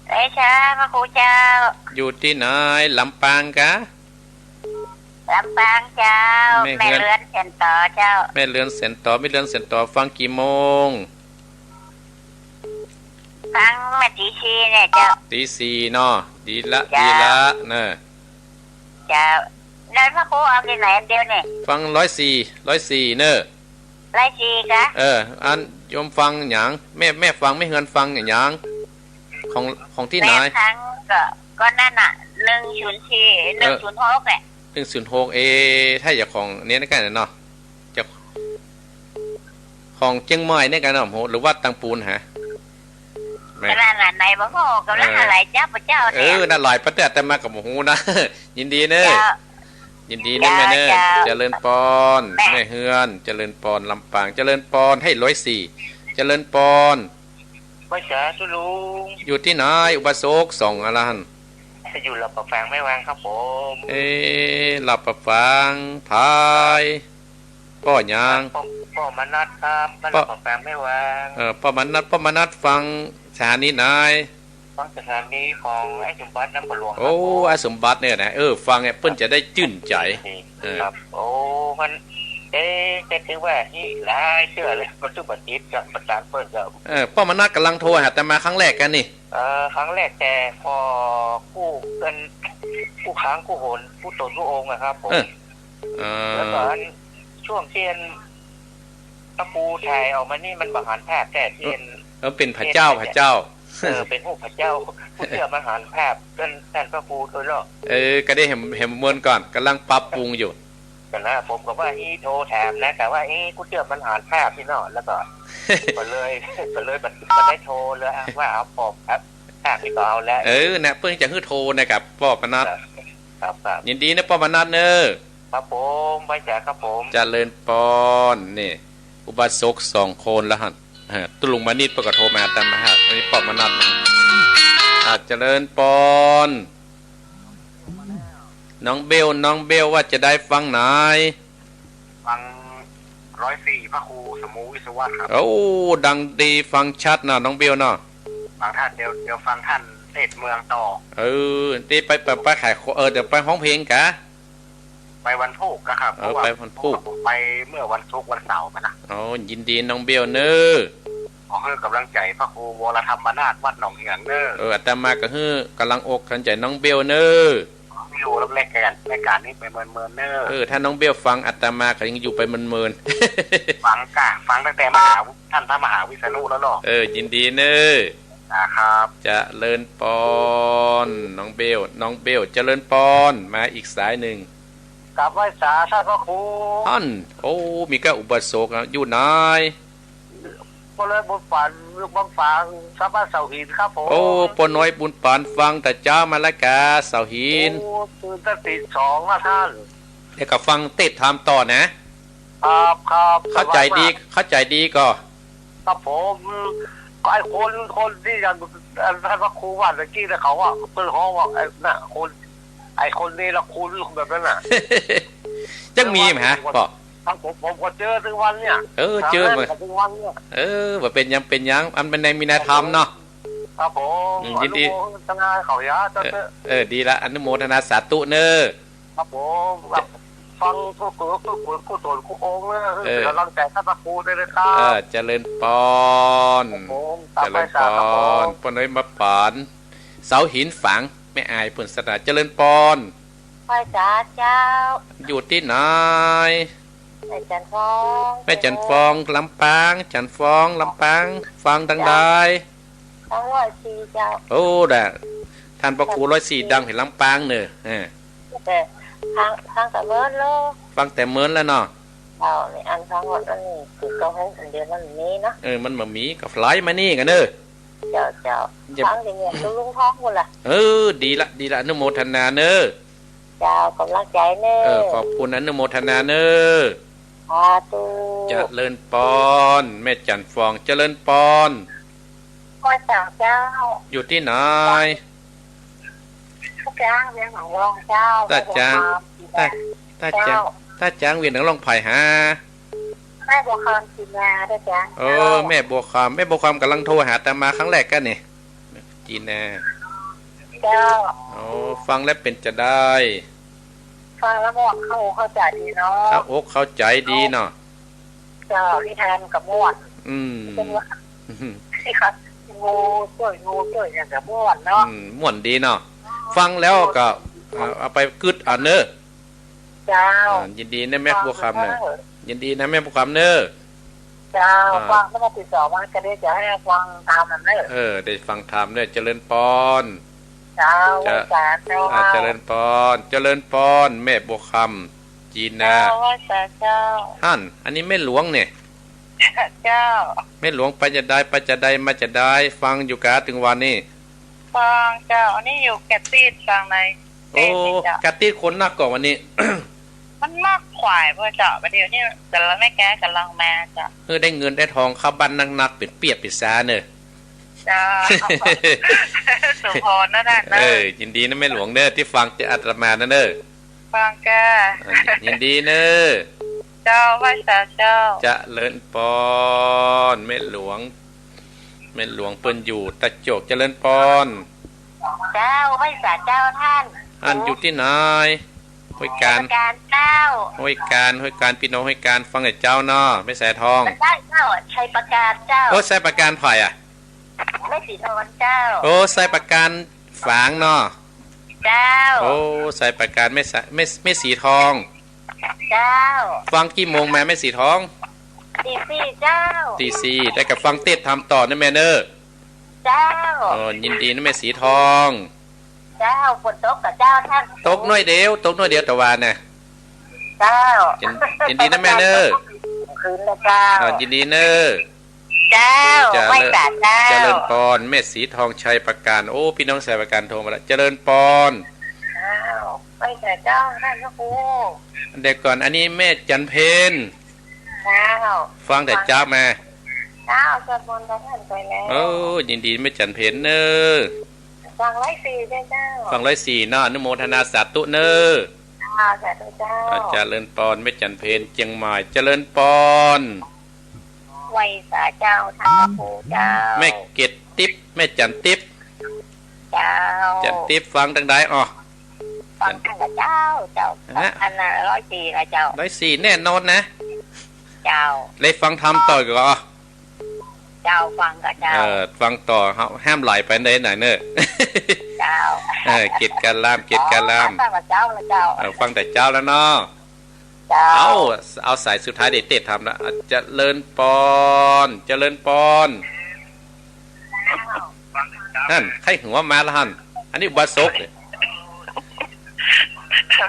เดชะพระครูเจ้า อยู่ตี้ไหน ลำปางกะ ลำปางเจ้า แม่เฮือน แม่เฮือนแสนต๋อเจ้า แม่เฮือนแสนต๋อ แม่เฮือนแสนต๋อ ฟังกี่โมง ฟังเมื่อตี๋สี่เนี่ยเจ้า ตี๋สี่เนาะ ดีละ เจ้า ดีละเนอะ เจ้า แล้วพระครูเอาตี้ไหนอันเดียวเนี่ย ฟังร้อยสี่ ร้อยสี่เนอะ ร้อยสี่กะ เออ อันโยมฟังหยัง แม่ แม่ฟัง แม่เฮือนฟังหยัง ของ ของตี้ไหน แม่ฟังก็ ก็นั่นน่ะ หนึ่งศูนย์สี่ เออ หนึ่งศูนย์หก แหละ หนึ่งศูนย์หก เอ ถ้าอยากของเนี่ยนะกันเนาะ จะ ของเจียงใหม่เนี่ยกันเนาะ โห หรือว่าตังปูนฮะ แม่ ขนาดนั้นไหนบ่ฮู้ กำลัง เออ หลายจับพระเจ้า เออ เนี่ย น่าหลายประเทศ แต่มากับบ่ฮู้นะ ยินดีเนอะ เจ้า ยินดีนะแม่เนอะ เจ้า เจ้า เจริญปอน แม่ แม่เฮือน เจริญปอน ลำปาง เจริญปอน ให้ร้อยสี่ เจริญปอน ไหว้สาตุ๊ลุง อยู่ตี้ไหน อุบาสกสองอรหันต์ อยู่ลาดป่าฝางแม่วางครับผม เอ๊ะ ลาดป่าฝาง ผาย ป้อหยัง ป้อ ป้อมนัสครับ บ้าน ป้อ ลาดป่าฝางแม่วาง เออ ป้อมนัส ป้อมนัสฟังสถานีไหน ฟังสถานีของไอ้สมบัติน้ำบ่อหลวงครับ โอ้ ผม ไอ้สมบัติเนี่ยนะ เออ ฟังเนี่ยเปิ้นจะได้จื้นใจ๋ เออ ครับ โอ้ มัน เอ๊ะ แต่ถือว่านี่หลายเตื้อเลย มันซึ่งบ่ติดกับประสานเปิ้นครับ เออ ป้อมนัสก่ำลังโทรหาอาตมาครั้งแรกกั๋นนี่ เอ่อ ครั้งแรกแต่พอกู้เปิ้น กู้ครั้งกู้หน กู้ต๋นกู้องค์อะครับผม เออ เออ แล้วก็อันช่วงตี้อันพระครูถ่ายออกมานี่มันบ่หันภาพแต๊ตี้อัน เออ เป๋นพระเจ้า เป๋นพระเจ้า เออ เป๋นฮูปพระเจ้า กู้เตื้อมันหันภาพ ต้าน ต้านพระครูโตยเนาะ เออ ก็ได้หัน หันเมินก่อน ก่ำลังปรับปรุงอยู่ ก็นะ ผมก็ว่าอี้โทรถามนะ กะว่าอี้กู้เตื้อมันหันภาพตี้เนาะ แล้วก็ ก็เลย ก็เลยบ่ บ่ได้โทรเลย ว่าเอาปอบครับ ภาพนี้ก็เอาแล้ว เออ นะ เปิ้นจะหื้อโทรนะครับ ป้อมนัส ครับ ครับ ยินดีนะป้อมนัสเนอะ ครับผม ไหว้สาครับผม เจริญปอน นี่ อุบาสกสองคนแล้วหั่น ฮะ ตุ๊ลุงมานิตย์เปิ้นก็โทรมาตามมาฮะ อันนี้ป้อมนัสนะ อ่ะ เจริญปอน น้องเบล น้องเบลว่าจะได้ฟังไหน ฟังร้อยสี่ พระครูสมูวิศวะครับ โอ้ ดังดี ฟังชัดนะน้องเบลเนาะ ฟังท่าน เดี๋ยว เดี๋ยวฟังท่านเทศน์เมืองต่อ เออ ตี้ไป ไป ไปขายของ เออ เดี๋ยวไปฮ้องเพลงกะ ไปวันพูกนะครับ เออ เพราะว่า ไปวันพูก ผมไปเมื่อวันศุกร์วันเสาร์มานะ อ๋อ ยินดีน้องเบลเนอะ ขอหื้อก๋ำลังใจ๋พระครูวรธรรมนาถวัดหนองเหืองเนอะ เออ อาตมาก็หื้อก๋ำลังอกก๋ำลังใจ๋น้องเบลเนอะ อยู่รับรายการ รายการนี้ไปเมินๆ เนอะ เออ ถ้าน้องเบลฟังอาตมาก็ยังอยู่ไปเมินๆ ฟังกะ ฟังตั้งแต่มหา ท่านพระมหาวิษณุแล้วเนาะ เออ ยินดีเนอะ นะครับ เจริญปอน น้องเบล น้องเบล เจริญปอน มาอีกสายนึ่ง กราบไหว้สาท่านพระครู ท่าน โอ้ มีก้าอุบาสกอะ อยู่ไหน ป้อน้อยบุญปัน บางฝาง สามบ้านเสาหินครับผม โอ้ ป้อน้อยบุญปัน ฟังแต่เจ๊ามาแล้วกา เสาหิน โอ้ ตื่นตั้งตี๋สองนะท่าน แล้วก็ฟังเทศน์ธรรมต่อนะ ครับ ครับ เข้าใจ๋ดี สบายมาก เข้าใจ๋ดีก่อ ครับผม ก็ไอ้คน คนตี้ยัง ท่านพระครูว่าตะกี้นะ เขาว่า เปิ้นฮ้องว่า ไอ้น่ะ คน ไอ้คนเนรคุณแบบนั้นน่ะ ยังมีไหมฮะ ป้อ ครับผม ผมก็เจอทุกวันเนี่ย เออ เจอมา ถามแม่ผมทุกวันเนี่ย เออ บ่เป๋นหยัง เป๋นหยัง อันเป๋นในมีในธรรมเนาะ ครับผม อืม ยินดี อนุโมทนาเขาอย่า เออ เจ้าเจ้า เออ ดีละ อนุโมทนาสาธุเนอะ ครับผม ครับ ฟังทุกตัว ทุกคน ทุกต๋น ทุกองค์เนอะ เออ เป๋นก๋ำลังใจ๋ให้พระครูด้วยนะครับ เออ เจริญปอน ครับผม เจริญปอน ตามไหว้สาครับผม ป้อน้อยมาปาน เสาหินฝาง แม่อาย เปิ้นสถานะ เจริญปอน ไหว้สาเจ้า อยู่ตี้ไหน แม่จันทร์ฟอง แม่จันทร์ฟอง ลำปาง จันทร์ฟอง ลำปาง ฟังตังใด ฟังร้อยสี่เจ้า โอ้ ด่ะ ท่านพระครูร้อยสี่ดังแถวลำปางเน่อ เออ เออ ฟัง ฟังแต่เมินแล้ว ฟังแต่เมินแล้วเนาะ เจ้า นี่อันฟังวันอันนี้คือก็ให้อันเดียวมันมีเนาะ เออ มันบ่มี ก็ไลฟ์มานี่กั๋นเน่อ เจ้า เจ้า อย่า ฟังอย่างเงี้ย ตุ๊ลุงฮ้องพู้นล่ะ เออ ดีละ ดีละ อนุโมทนาเน่อ เจ้า ก๋ำลังใจ๋เน่อ เออ ขอบคุณ อนุโมทนาเน่อ สาธุ เจริญปอน แม่จันทร์ฟอง เจริญปอน ไหว้สาเจ้า อยู่ตี้ไหน ต้าจ๊าง เวียงหนองลองเจ้า ต้าจ๊าง ไหว้สา ต้า ต้าจ๊าง เจ้า ต้าจ๊าง เวียงหนองลอง ใผฮะ แม่บัวคำ จีนา ต้าจ๊าง โอ้ เจ้า แม่บัวคำ แม่บัวคำก๋ำลังโทรหาอาตมาครั้งแรกกั๋นนี่ จีนา เจ้า โอ้ ฟังแล้วเป๋นจาใด ฟังแล้วม่วน เข้าอกเข้าใจ๋ดีเนาะ เข้าอกเข้าใจ๋ดีเนาะ เจ้า นิทานก็ม่วน อืม เป๋นว่า นี่ครับ โง่จ้วย โง่จ้วยอย่างก็ม่วนเนาะ อืม ม่วนดีเนาะ ฟังแล้วก็ เอา เอาไปกึ๊ดเอาเน่อ เจ้า อ่า ยินดีนะแม่บัวคำเน่อ ฟังแล้ว ยินดีนะแม่บัวคำเน่อ เจ้า อ่า ฟังแล้วมาติดต่อมาก็ได้ จะหื้อฟังธรรมเน่อ เออ ได้ฟังธรรมเน่อ เจริญปอน เจ้า เจ้า ไหว้สาเจ้า อ่า เจริญปอน เจริญปอน แม่บัวคำ จีนา เจ้า ไหว้สาเจ้า หั้น อันนี้แม่หลวงเนี่ย เจ้า แม่หลวงไปจาใด ไปจาใด มาจาใด ฟังอยู่กาตึงวันนี้ ฟังเจ้า อันนี้อยู่กะติ๊ดฟังใน โอ้ เฟซนี่เจ้า กะติ๊ดคนนักก่อวันนี้ มันนักขวายเว้ยเจ้า บ่าเดี่ยวนี้ก๋ำลัง แม่แก๊ก๋ำลังมาเจ้า เออ ได้เงินได้ทองเข้าบ้านนักๆ เป๋นเปียบเป๋นซาเน่อ เจ้า สมพรนั่นน่ะเน่อ เออ ยินดีนะแม่หลวงเน่อ ตี้ฟังอาตมานะเน่อ ฟังเจ้า อ่า ยินดีเน่อ เจ้า ไหว้สาเจ้า เจริญปอน แม่หลวง แม่หลวงเปิ้นอยู่ตะโจก เจริญปอน เจ้า ไหว้สาเจ้าต้าน อันอยู่ตี้ไหน ห้วยกาญ ชัยปราการเจ้า ห้วยกาญ ห้วยกาญ ปี้น้องห้วยกาญ ฟังแต่เจ๊าเนาะ แม่สายทอง เจ้า ชัยปราการเจ้า โอ้ ชัยปราการใผอะ แม่สีทองเจ้า โอ้ ชัยปราการฝางเนาะ เจ้า โอ้ ชัยปราการ แม่สะ แม่ แม่สีทอง เจ้า ฟังกี่โมงมาแม่สีทอง ตีสี่เจ้า ตีสี่ ได้ก็ฟังเตสน์ธรรมต่อเน่อแม่เน่อ เจ้า เออ ยินดีนะแม่สีทอง เจ้า ฝนตกก่อเจ้าต้าน ตกหน้อยเดียว ตกหน้อยเดียวตะวาเน่อ เจ้า ยิน ยินดีนะแม่เน่อ คืนนะเจ้า อ่า ยินดีเน่อ เจ้า เจริญ ไหว้สาเจ้า เจริญปอน แม่สีทอง ชัยปราการ โอ้ ปี้น้องชัยปราการโทรมาละ เจริญปอน เจ้า ไหว้สาเจ้าต้านพระครู เดี๋ยวก่อน อันนี้แม่จันเพ็ญ เจ้า ฟังแต่เจ๊ามา เจ้า สวดมนต์กับต้านไปแล้ว โอ้ ยินดีแม่จันเพ็ญเน่อ ฟังร้อยสี่ด้วยเจ้า ฟังร้อยสี่เนาะ อนุโมทนาสาธุเน่อ เจ้า สาธุเจ้า อ่า เจริญปอน แม่จันเพ็ญ เจียงใหม่ เจริญปอน ไหว้สาเจ้าต้านพระครูเจ้า แม่เกตติ๊บ แม่จันติ๊บ เจ้า จันติ๊บฟังตางใดอ้อ ฟังตางเจ้า เจ้า ฮะ อันน่ะ ร้อยสี่นะเจ้า ร้อยสี่แน่นอนนะ เจ้า เลยฟังธรรมต่อก่อ เจ้า ฟังก่อเจ้า เออ ฟังต่อ ห้าม ห้ามไหลไปไหนไหนเน่อ เจ้า เออ เกตการลาม เกตการลาม ฟังแต่เจ้าแล้วเจ้า เออ ฟังแต่เจ๊าแล้วเนาะ เจ้า เอา เอาสายสุดท้ายเดี๋ยวเตสน์ธรรมละ อ่ะ เจริญปอน เจริญปอน หั้น ใค่หัวมาละหั้น อันนี้อุบาสกเนี่ย